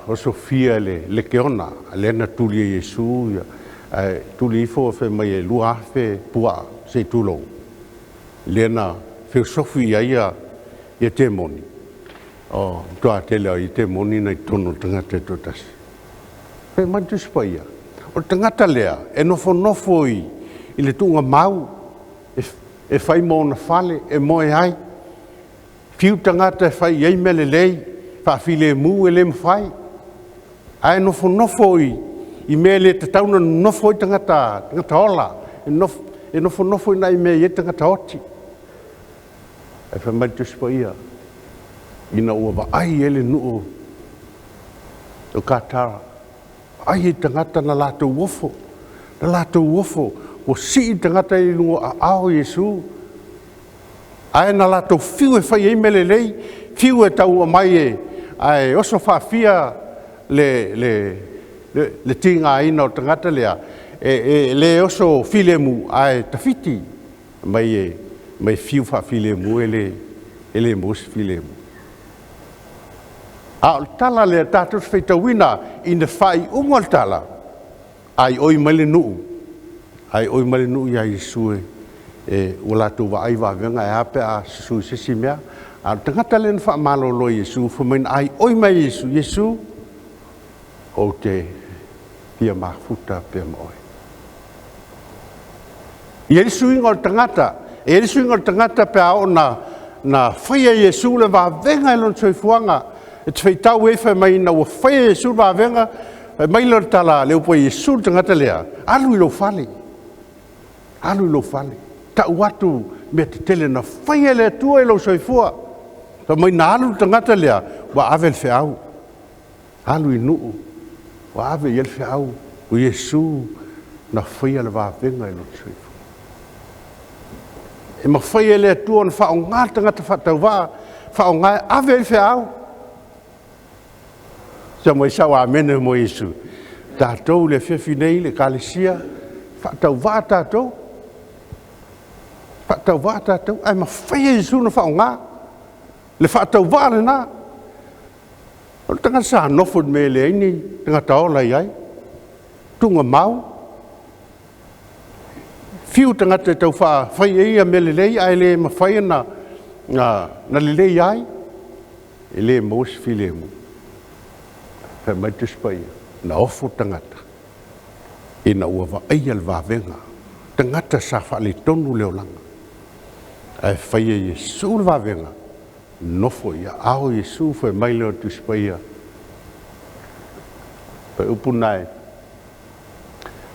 osofia le lekeona, lea na tuli e Iesu, ae tuli ifo fai mai e 2,000 puaa se tulou, lea na feosofi i ai ia temoni. O matua tele o ia temoni na i totonu o le tagata e toatasi. Fai mai le Tusi Paia, o le tagata lea e nofonofo i le tuuga mau, e fai ma ona fale, e moe ai, fiu tagata e fai i ai mea lelei, faafilemu e le mafai, ae nofonofo i mea le tatau na nonofo ai tagata, tagata ola, e nofonofo i nai mea i ai tagata oti. Ae fai mai le Tusi Paia, ina ua vaai ai le nuu o Katara, vaai ai tagata na latou ofo, na latou ofo, ua sii tagata i luga aao o Iesu, ae na latou fiu e fai ai mea lelei, fiu e tau mai e, ae oso faafia le tigaina o tagata lea, e le oso filemu, ae tafiti mai mai fiu faafilemu e le maua se filemu. A o le tala lea tatou te faitauina ina faaiuga o le tala, ai oi mai le nuu, ai oi mai le nuu ia Iesu e ua latou vaai vavega e a pe a susu i se isi mea. A o le tagata lea na faamalolo e Iesu, fai mai na ai oi mai Iesu, Iesu, ou te fia mafuta pea ma oe. I ai le suiga o le tagata, e i ai le suiga o le tagata pe a oo na faia Iesu le vavega i lona soifuaga, e te faitau ai fai mai ina ua faia Iesu le vavega, fai mai lea o le tala le upu a Iesu le tagata lea, alu i lou fale, alu i lou fale, tau atu mea tetele na faia le Atua i lou soifua. Fai mai na alu le tagata lea, ua ave le feau, alu i nuu, ua ave i ai le feau, o Iesu na faia le vavega i lona soifua. E mafai e le Atua ona faaaoga le tagata faatauvaa, faaaoga e ave ai le feau. Sa mai sau amene mo Iesu. Tatou le afiafi nei le ekalesia, faatauvaa tatou. Faatauvaa tatou, ae mafai e Iesu ona faaaoga. Le faatauvaa lena. O le tagata sa nofo i le mea e leai ni tagata ola i ai. Tuuga mau. Fiu tagata e tau faafai ai ia mea lelei, ae le mafai na lelei ai. E le maua se filemu. Fai mai le Tusi Paia, na ofo tagata ina ua vaaia le vavega. Tagata sa faaletonu le olaga. Ae faia Iesu le vavega, nofo i aao Iesu, fai mai lea o le Tusi Paia. Fai upu nae.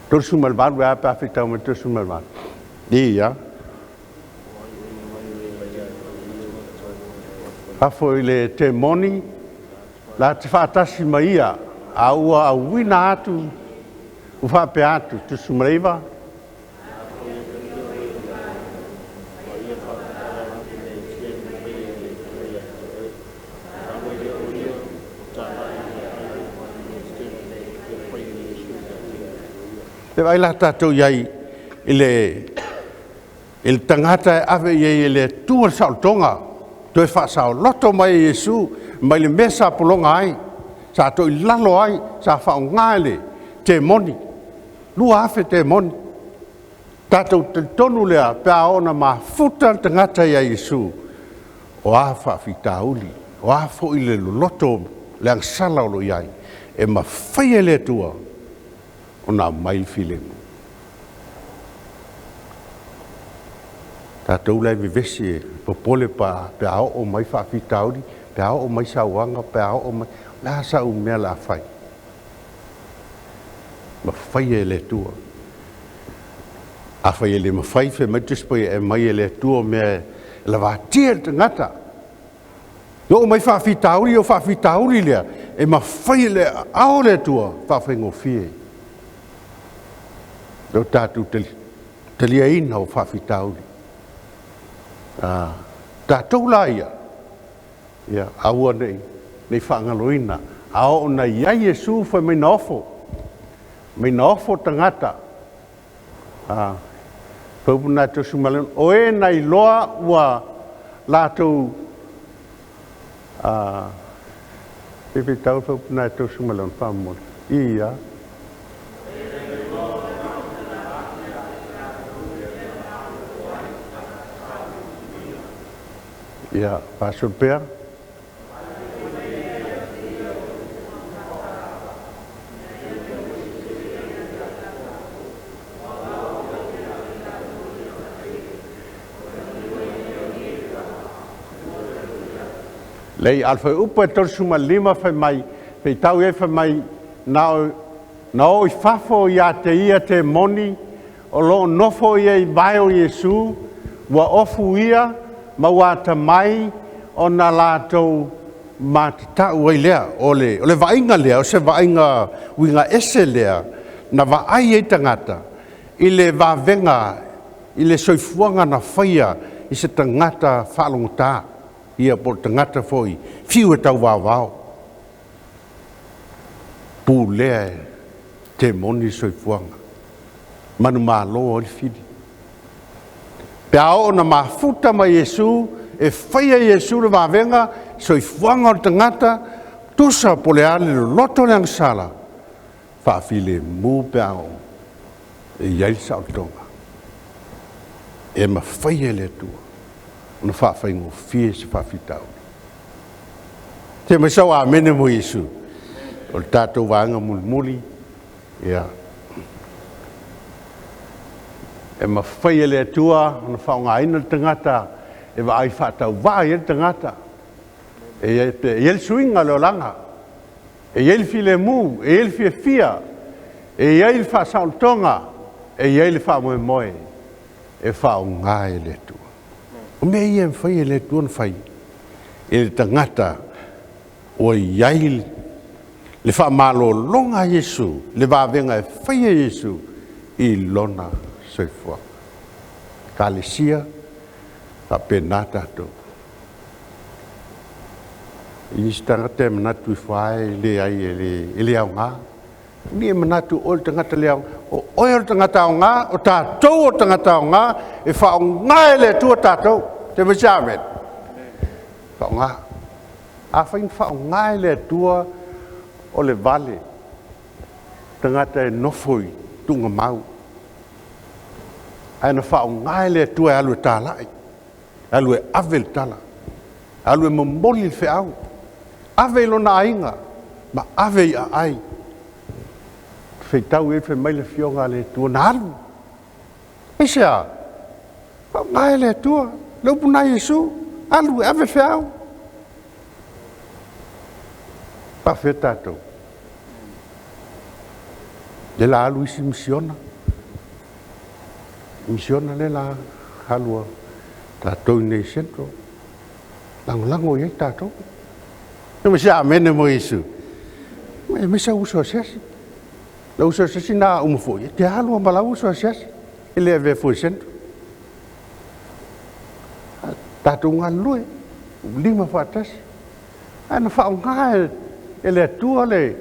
38 e a pe a faitau mai 38? Ia. Fafo i le temoni la te faatasi ma ia, a ua auina atu, ua faapea atu, 39. E vaai la tatou i ai i le tagata e ave i ai e le Atua le saolotoga, toe faasaoloto mai e Iesu mai le mea sa pologa ai, sa toilalo ai, sa faaaoga e le temoni, 2,000 temoni. Tatou talitonu lea, pe a oo ina mafuta le tagata ia Iesu, o a faafitauli, o a foi le loloto, le agasala o lo o i ai, e mafai e le Atua ona aumai le filemu. Tatou la e vevesi e popole pe a oo mai faafitauli, pe a oo mai sauaga, pe a oo mai, o le a sau mea o le a fai? Mafai e le Atua. Afai e le mafai, fai mai le Tusi Paia, e aumai e le Atua mea e lavatia i le tagata. E oo mai faafitauli, o faafitauli lea, e mafai e le aao o le Atua faafaigofie. O tatou taliaina o faafitauli. Tatou la ia, ia, aua nei faagaloina. A oo ina i ai Iesu, fai mai na ofo. Mai na ofo tagata. Pau na 36, o e na iloa ua latou pe tau pau na 36 faamolemole. Ia. Ia, pastor pea. Lei alfa upa e 35 fai mai, feitau e fai mai, na o i fafo ia te ia te moni, o loo nofo ia i vae o Iesu, ua ofu ia, ma ua atamai, o na latou matatau ai lea. O le vaaiga lea, o se vaaiga uiga ese lea, na vaai ai tagata, i le vavega, i le soifuaga na faia, i se tagata faalogotā. Ia po o le tagata foi, fiu e tau vaovao. Pulea e te moni soifuaga. Manu malo ai le fili. Pe a oo na mafuta mai Iesu, e faia Iesu le vavega, soifuaga o le tagata, tusa po le a le loloto le agasala, faafilemu pe a oo e i ai le saolotoga. E mafai e le Atua ona faafaigofie se faafitauli. Te mai sau amene mo Iesu. O le tatou vaega mulimuli, ia. E mafai e le Atua ona faaaogaina le tagata e vaai faatauvaa i ai le tagata. E i ai le suiga o le olaga. E i ai le filemu, e i ai le fiafia, e i ai le faasaolotoga, e i ai le faamoemoe e faaaoga e le Atua. O mea ia e mafai e le Atua ona fai e le tagata ua i ai le faamalologa a Iesu, le vavega e faia Iesu i lona soifuaga. Ekalesia, faapena tatou. I nisi tagata e manatu ifo lava e leai e le aoga. Ni e manatu o le tagata le aoga. O oe o le tagata aoga, o tatou o le tagata aoga, e faaaoga e le Atua tatou. Te mai se amen. Faaaoga. Afai na faaaoga e le Atua o le vale, tagata e nofo i tuugamau. Ae na faaaoga e le Atua e alu e talai, alu e ave le tala, alu e momoli le feau, ave i lona aiga, ma ave i aai. Feitau e fai mai le afioga a le Atua, na alu. Aisea? Faaaoga e le Atua, le upu na Iesu, alu e ave le feau. Faafea tatou. Le la alu isi misiona. Misiona le la alu a tatou i nei Central. Lagolago i ai tatou. E ma se amene mo Iesu. E me sa uso asiasi. La uso asiasi na uma foi. E te alu a ma la uso asiasi. E le avea foi Central. Tatou galulue, lima faatasi. Ae na faaaoga e le Atua le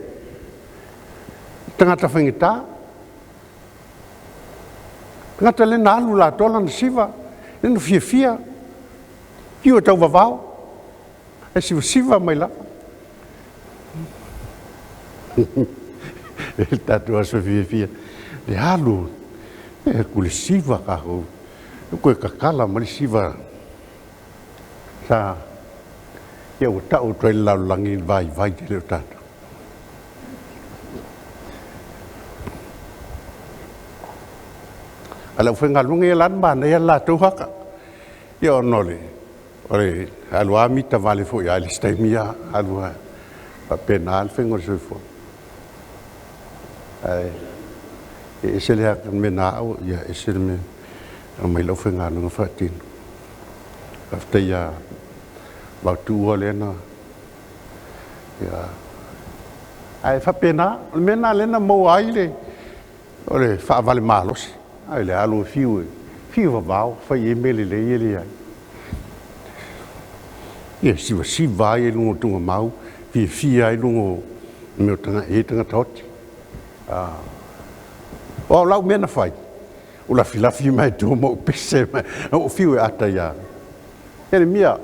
tagata faigata. Tagata le na alu latou lana siva, le na fiafia, fiu e tauvavao, e sivasiva mai lava. E tatou aso fiafia, le alu, e ku le siva kākou, koe kakala ma le siva sa ia ua ta'u atu ai le lalolagi i le vaivai tele o tatou. A le aufaigaluega ia la na manaia le latou haka. Ia ona o le o le alu a mita vale foi a i le isi taimi ia alu a faapena le faiga o le soifua. Ae e ese le haka mea na a'u ia ese le mea aumai le aufaigaluega faatino. Faafetai ia Vautuua lea na ia ae faapena o le mea na lea na maua ai le o le faavale malosi. Ai le alu e fiu e fiu vavao fai ai mea lelei e leai. Ia sivasiva ai i luga o tugamau, fiafia ai luga o mea o taga e tagata oti. O lau mea na fai, o lafilafi mai tua ma ou pese mai, o fiu e ata ia. Elemia,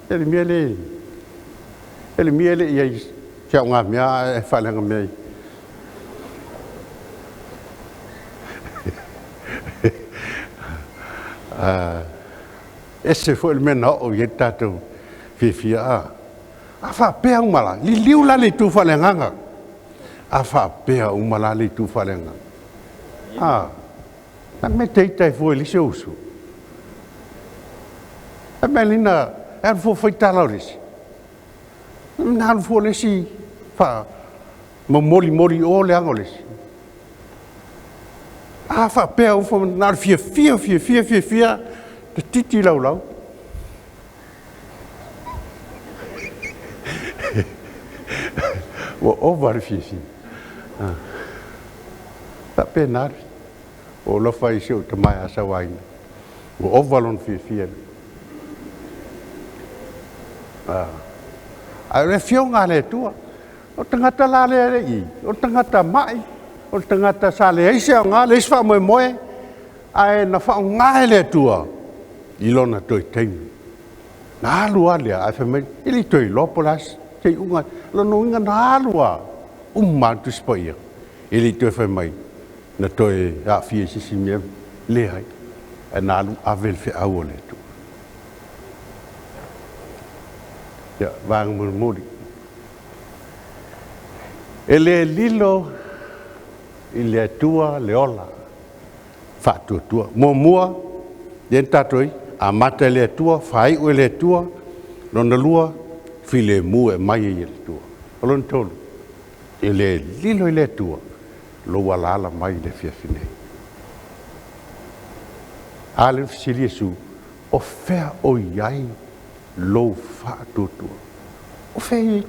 elemia le, elemia le ia i au ngā mea e whalenga mea i. Ese foi le mea na oo i ai tatou fiafia a. A faapea uma la, liliu la le itu faaleagaga. A faapea uma la le itu faaleagaga. A, na me teita e fua i le isi usu. E mea lina, e alu fua faitala o le isi. Na alu fua le isi wha momoli moli o le aga o le isi. A faapea ufa na le fiafia fiafia fiafia te titi lau lau. Ua ova le fiafia. Faapena o lofa i si ou tamae a sauaina. Ua ova lona fiafia. Ae o le afioga a le Atua, o tagata la lea le i, o tagata mai, o tagata sa leai se aoga, leai se faamoemoe, ae na faaaoga e le Atua i lona toe taimi. Na alu lava lea, ae fai mai, e le toe iloa po o le a se iuga. Lona uiga na alu lava, uma lava le Tusi Paia. E le toe fai mai, na toe aafia i se isi mea, leai. Ae na alu ave le feau o le Atua. Ia, vaega mulimuli. E le lilo i le Atua le ola faatuatua. Muamua, lea na tatou ai, amata e le Atua, faaiu e le Atua. Lona lua, filemu e aumai ai e le Atua. O lona tolu, e le lilo i le Atua lou alaala mai i le afiafi nei. A le fesili Iesu, o fea o i ai lou faatuatua? O fea i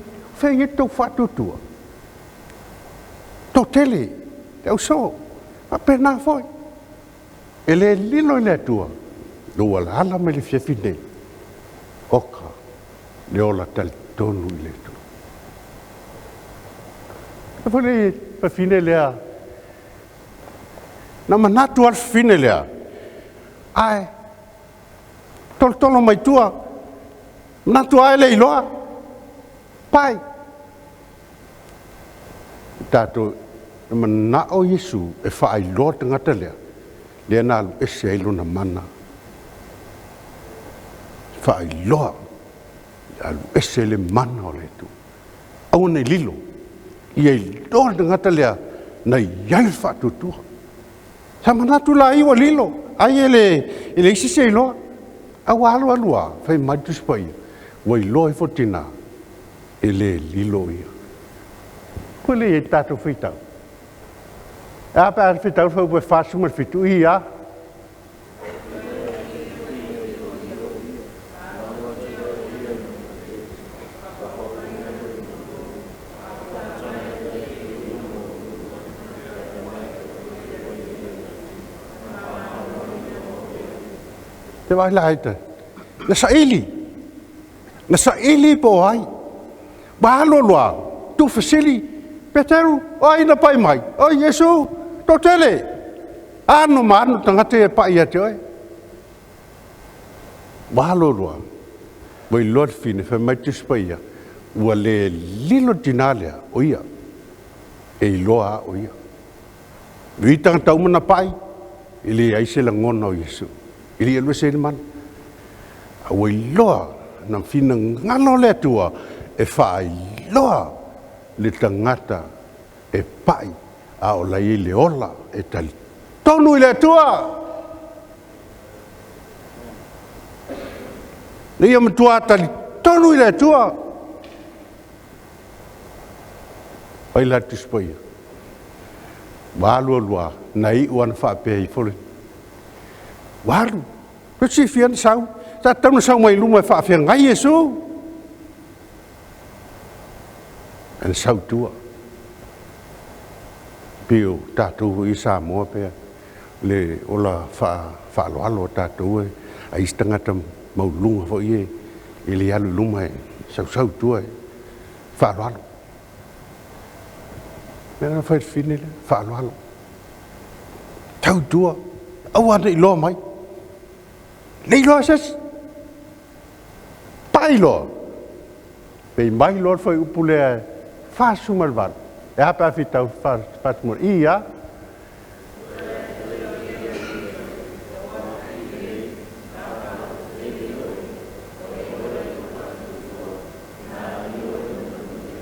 ai tou faatuatua? Toatele, te ausoo, faapena foi. E le lilo i le Atua, lou alaala mai le afiafi nei, oka le ola talitonu i le Atua. E foi le fafine lea, na manatu a le fafine lea, ae tolotolo mai tua, manatu a e le iloa, pai. Tatou na manao Iesu e faailoa tagata lea, lea na alu ese ai lona mana. Faailoa, alu ese le mana o le Atua. Aua nei lilo, ia iloa le tagata lea, na i ai le faatuatua. Sa manatu la i ua lilo, ai e le isi se iloa. A ua alu alu a, fai mai le Tusi Paia, ua iloa ifo tina, e le lilo ia. Koe le i tatou faitau. E a pe a fitau le fuaiupu e 47 i a. Te vaai la ai te. Na saili. Na saili po o ai. Ua alu alu lava, tuufesili, Peteru, o ai na pai mai? Oi Iesu, toatele. Ano ma ano tagata ia e pai ia te oe. Ua alu alu lava, ua iloa le fine, fai mai le Tusi Paia, ua le lilo le tinā lea, o ia, e iloa lava o ia. Ui tagata uma na pai, e leai se lagona o Iesu. E le i alu ese ai le mana. A ua iloa na finagalo le Atua e faailoa le tagata e pai a o la e i ai le ola e talitonu i le Atua. Na ia matua talitonu i le Atua. Ai la Tusi Paia. Ua alu alu lava, na iu lava na faapea ifo le. Ua alu. Pe silafia na sau. Sa tatau ona sau mai luma e faafeagai Iesu. Ae na sau i tua. Pei o tatou foi i Samoa pea le ola faaaloalo o tatou e a isi tagata maualuluga foi e le alu i luma e sausau i tua e faaaloalo. Mea na fai le fafine lea, faaaloalo. Tau i tua, aua ne i iloa mai. Le iloa se isi. Pai loa. Pei mai loa le fuaiupu lea 48. E a pe a fitau 48? I a.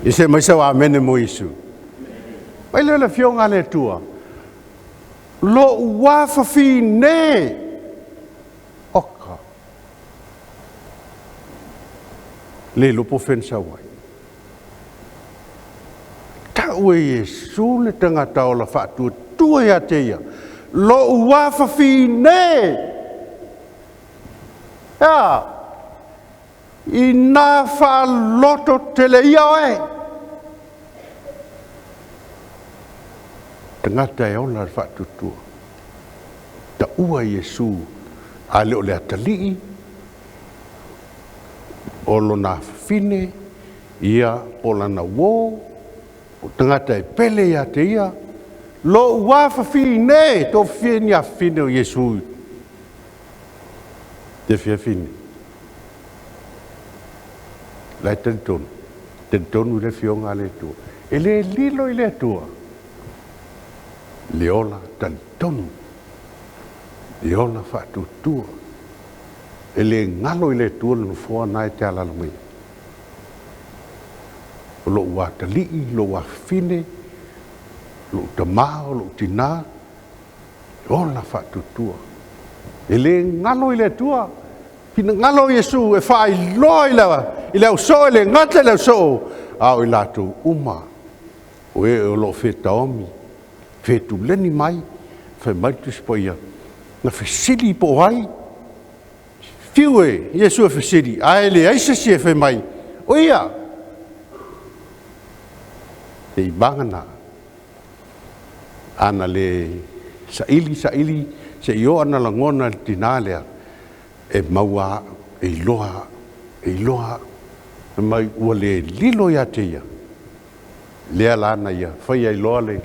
I se mai sau amene mo Iesu. Mai lea le afioga a le Atua. Lo'u afafine. Oka. Le iloa po o fea na sau ai. Tau e Iesu le tagata ola faatuatua ia te ia. Lo'u afafine. Ea. Ina faaloto tele ia oe. Tagata e ola le faatuatua. Taua Iesu a le o le atalii o lona afafine, ia po o lana uō, o tagata e pele ia te ia, lo'u afafine, tofia ni afafine o Iesu te afiafi nei. La e talitonu, talitonu i le afioga a le Atua. E le lilo i le Atua le ola talitonu, le ola faatuatua. E le galo i le Atua le nofoa na e te alaala mai ai. O lo'u atalii, lo'u afafine, lo'u tamā, o lo'u tinā, ola faatuatua. E le galo i le Atua. Finagalo Iesu e faailoa i le ausoo, e le gata i le ausoo, a o i latou uma o e o lo o fetaomi, fetuleni mai, fai mai le Tusi Paia, na fesili po o ai, fiu e Iesu e fesili, ae leai se isi e fai mai, o ia. Te i vagana, ana le saili saili se i oo ana lagona i le tinā lea, e maua e iloa, e iloa, mai ua le lilo ia te ia, lea la na ia fai ai loa le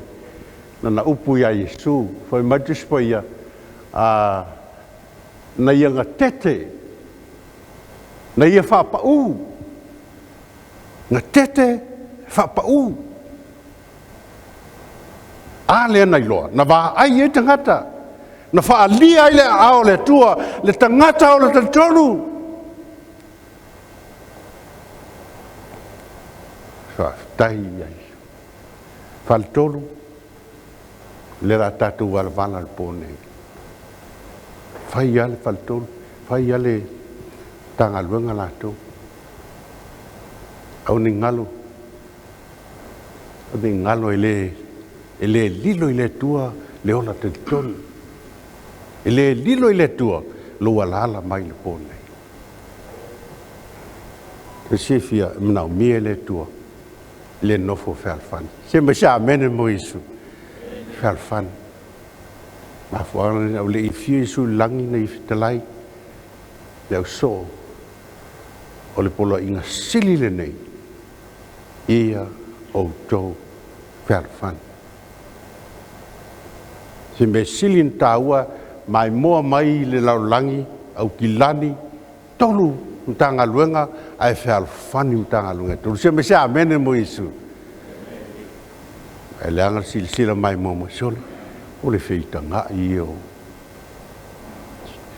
lana upu iā Iesu, fai mai le Tusi Paia, a na ia gatete, na ia faapaū, gatete faapaū. A lea na iloa, na vaai ai tagata, na faaalia ai le aao o le Atua, le tagata o le talitonu. Faafetai ia Iesu. Faletolu, lea la tatou valavala le po nei. Fai lava le faletolu, fai lava le Matagaluega latou. Aua ne i galo, aua ne i galo e le E lē lilo i le Atua le ola talitonu. E lē lilo i le Atua lou alaala mai le pō nei. E silafia e manaomia e le Atua le nofo fealofani. Se mai se amene mo Iesu. Fealofani. Mafuaaga lena ua le i afio Iesu i le lagi na ia fetalai le ausoo o le poloaiga sili lenei ia outou fealofani. Se mea sili ona taua maimoa mai le lalolagi Aukilani tolu Matagaluega ae fealofani Matagaluega e tolu. Se mai se amene mo Iesu. Ae leaga le silasila maimoa mai sole, o le feitaga'i ia o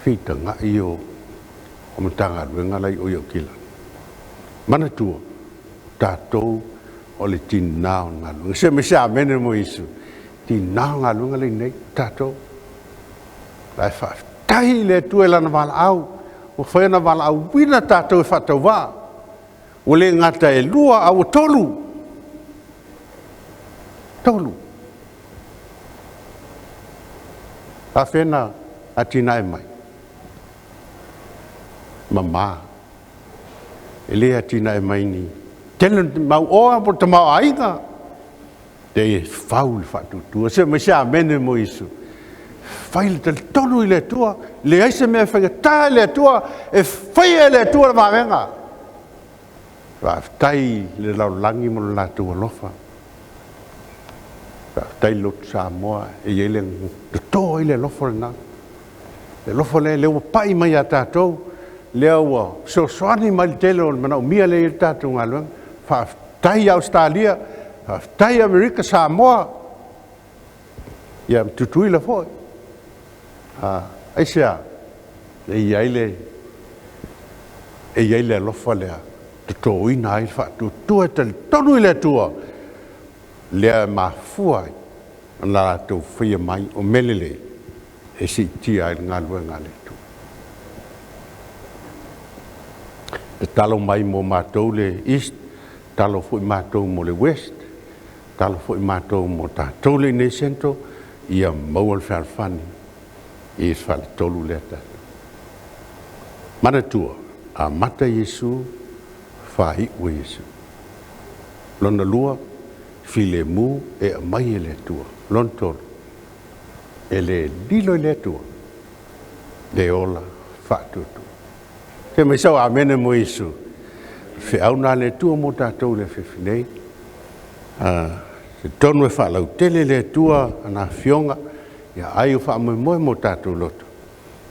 feitaga'i ia o Matagaluega la i o i Aukilani. Manatua, tatou o le tinā o le galuega. Se mai se amene mo Iesu. Tinā o le galuega lenei, tatou. Ae faafetai i le Atua i lana valaau, ua fai ona valaauina tatou e faatauvaa. Ua le gata e lua, a ua tolu. Tolu. Faafefea ona atinae mai? Mama. E le atinae mai ni tele mau oa po o tamaoaiga. Te fau le faatuatua. Se mai se amene mo Iesu. Fai le talitonu i le Atua, leai se mea e faigata i le Atua, e faia e le Atua le vavega. Faafetai i le lalolagi ma lo latou alofa. Faafetai i le lotu Samoa e i ai le toto ai le alofa lena. Le alofa lea, lea ua pai mai ia tatou, lea ua fesoasoani mai le tele o le manaomia lea i le tatou galuega. Faafetai i Ausetalia, faafetai i Amerika, Samoa, ia Tutuila foi. Aisea? E i ai le e i ai le alofa lea, totoina ai le faatuatua e talitonu i le Atua, lea e mafua ai ona latou faia mai o mea lelei e siitia ai le galuega a le Atua. Tatalo mai mo matou le East, tatalo foi matou mo le West, tatalo foi matou mo tatou le inei Central, ia maua le fealofani i le faletolu lea tatou. Manatua, amata Iesu, faaiu e Iesu. Lona lua, filemu e aumai e le Atua. Lona tolu, e le lilo i le Atua le ola faatuatua. Se mai sau amene mo Iesu. Feau na le Atua mo tatou i le afiafi nei. Se tonu e faalautele le Atua ana afioga, ia ai o faamoemoe mo tatou loto.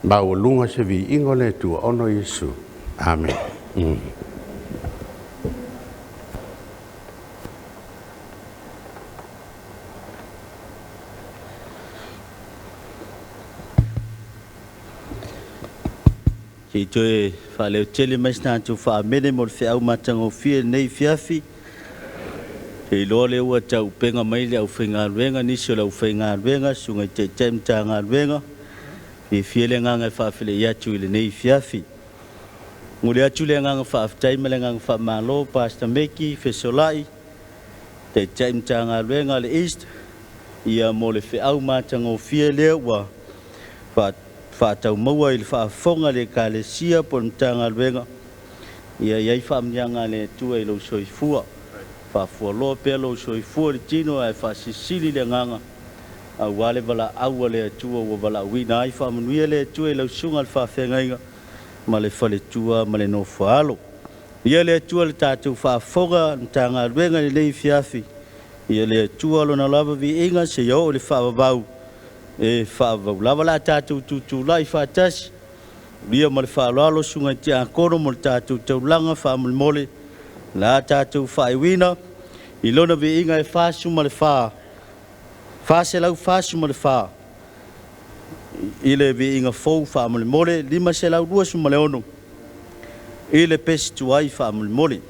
Maualuga se viiga o le Atua ona o Iesu. Amene. Se i toe faaleotele mai se tatou faamene mo le feau matagofie i lenei afiafi. Se iloa lea ua tauupega mai le aufaigaluega, nisi o le aufaigaluega, susuga i taitai Matagaluega, fiafia le agaga e faafeiloai atu i lenei afiafi. Momoli atu le agaga faafetai ma le agaga faamalo, Pastor Meki Fesolai, Taitai Matagaluega a le East, ia mo le feau matagofie lea ua faataumaua i le faafofoga a le Ekalesia po o le Matagaluega. Ia i ai faamanuiaga a le Atua i lou soifua. Faafualoa pea lou soifua i le tino ae faasilisili le agaga aua le valaau a le Atua ua valaauina ai. Faamanuia le Atua i lau susuga i le faafeagaiga ma le faletua ma le nofo-a-alo. Ia le Atua le tatou faafofoga Matagaluega i lenei afiafi. Ia le Atua lona lava viiga seia oo i le faavavau e faavavau lava. O le a tatou tutulai faatasi ia ma le faaaloalo susuga i tiakono mo le tatou taulaga faamolemole. O le a tatou faaiuina i lona viiga e 44, 444 i le viiga fou faamolemole, 526 i le pesi tuai faamolemole.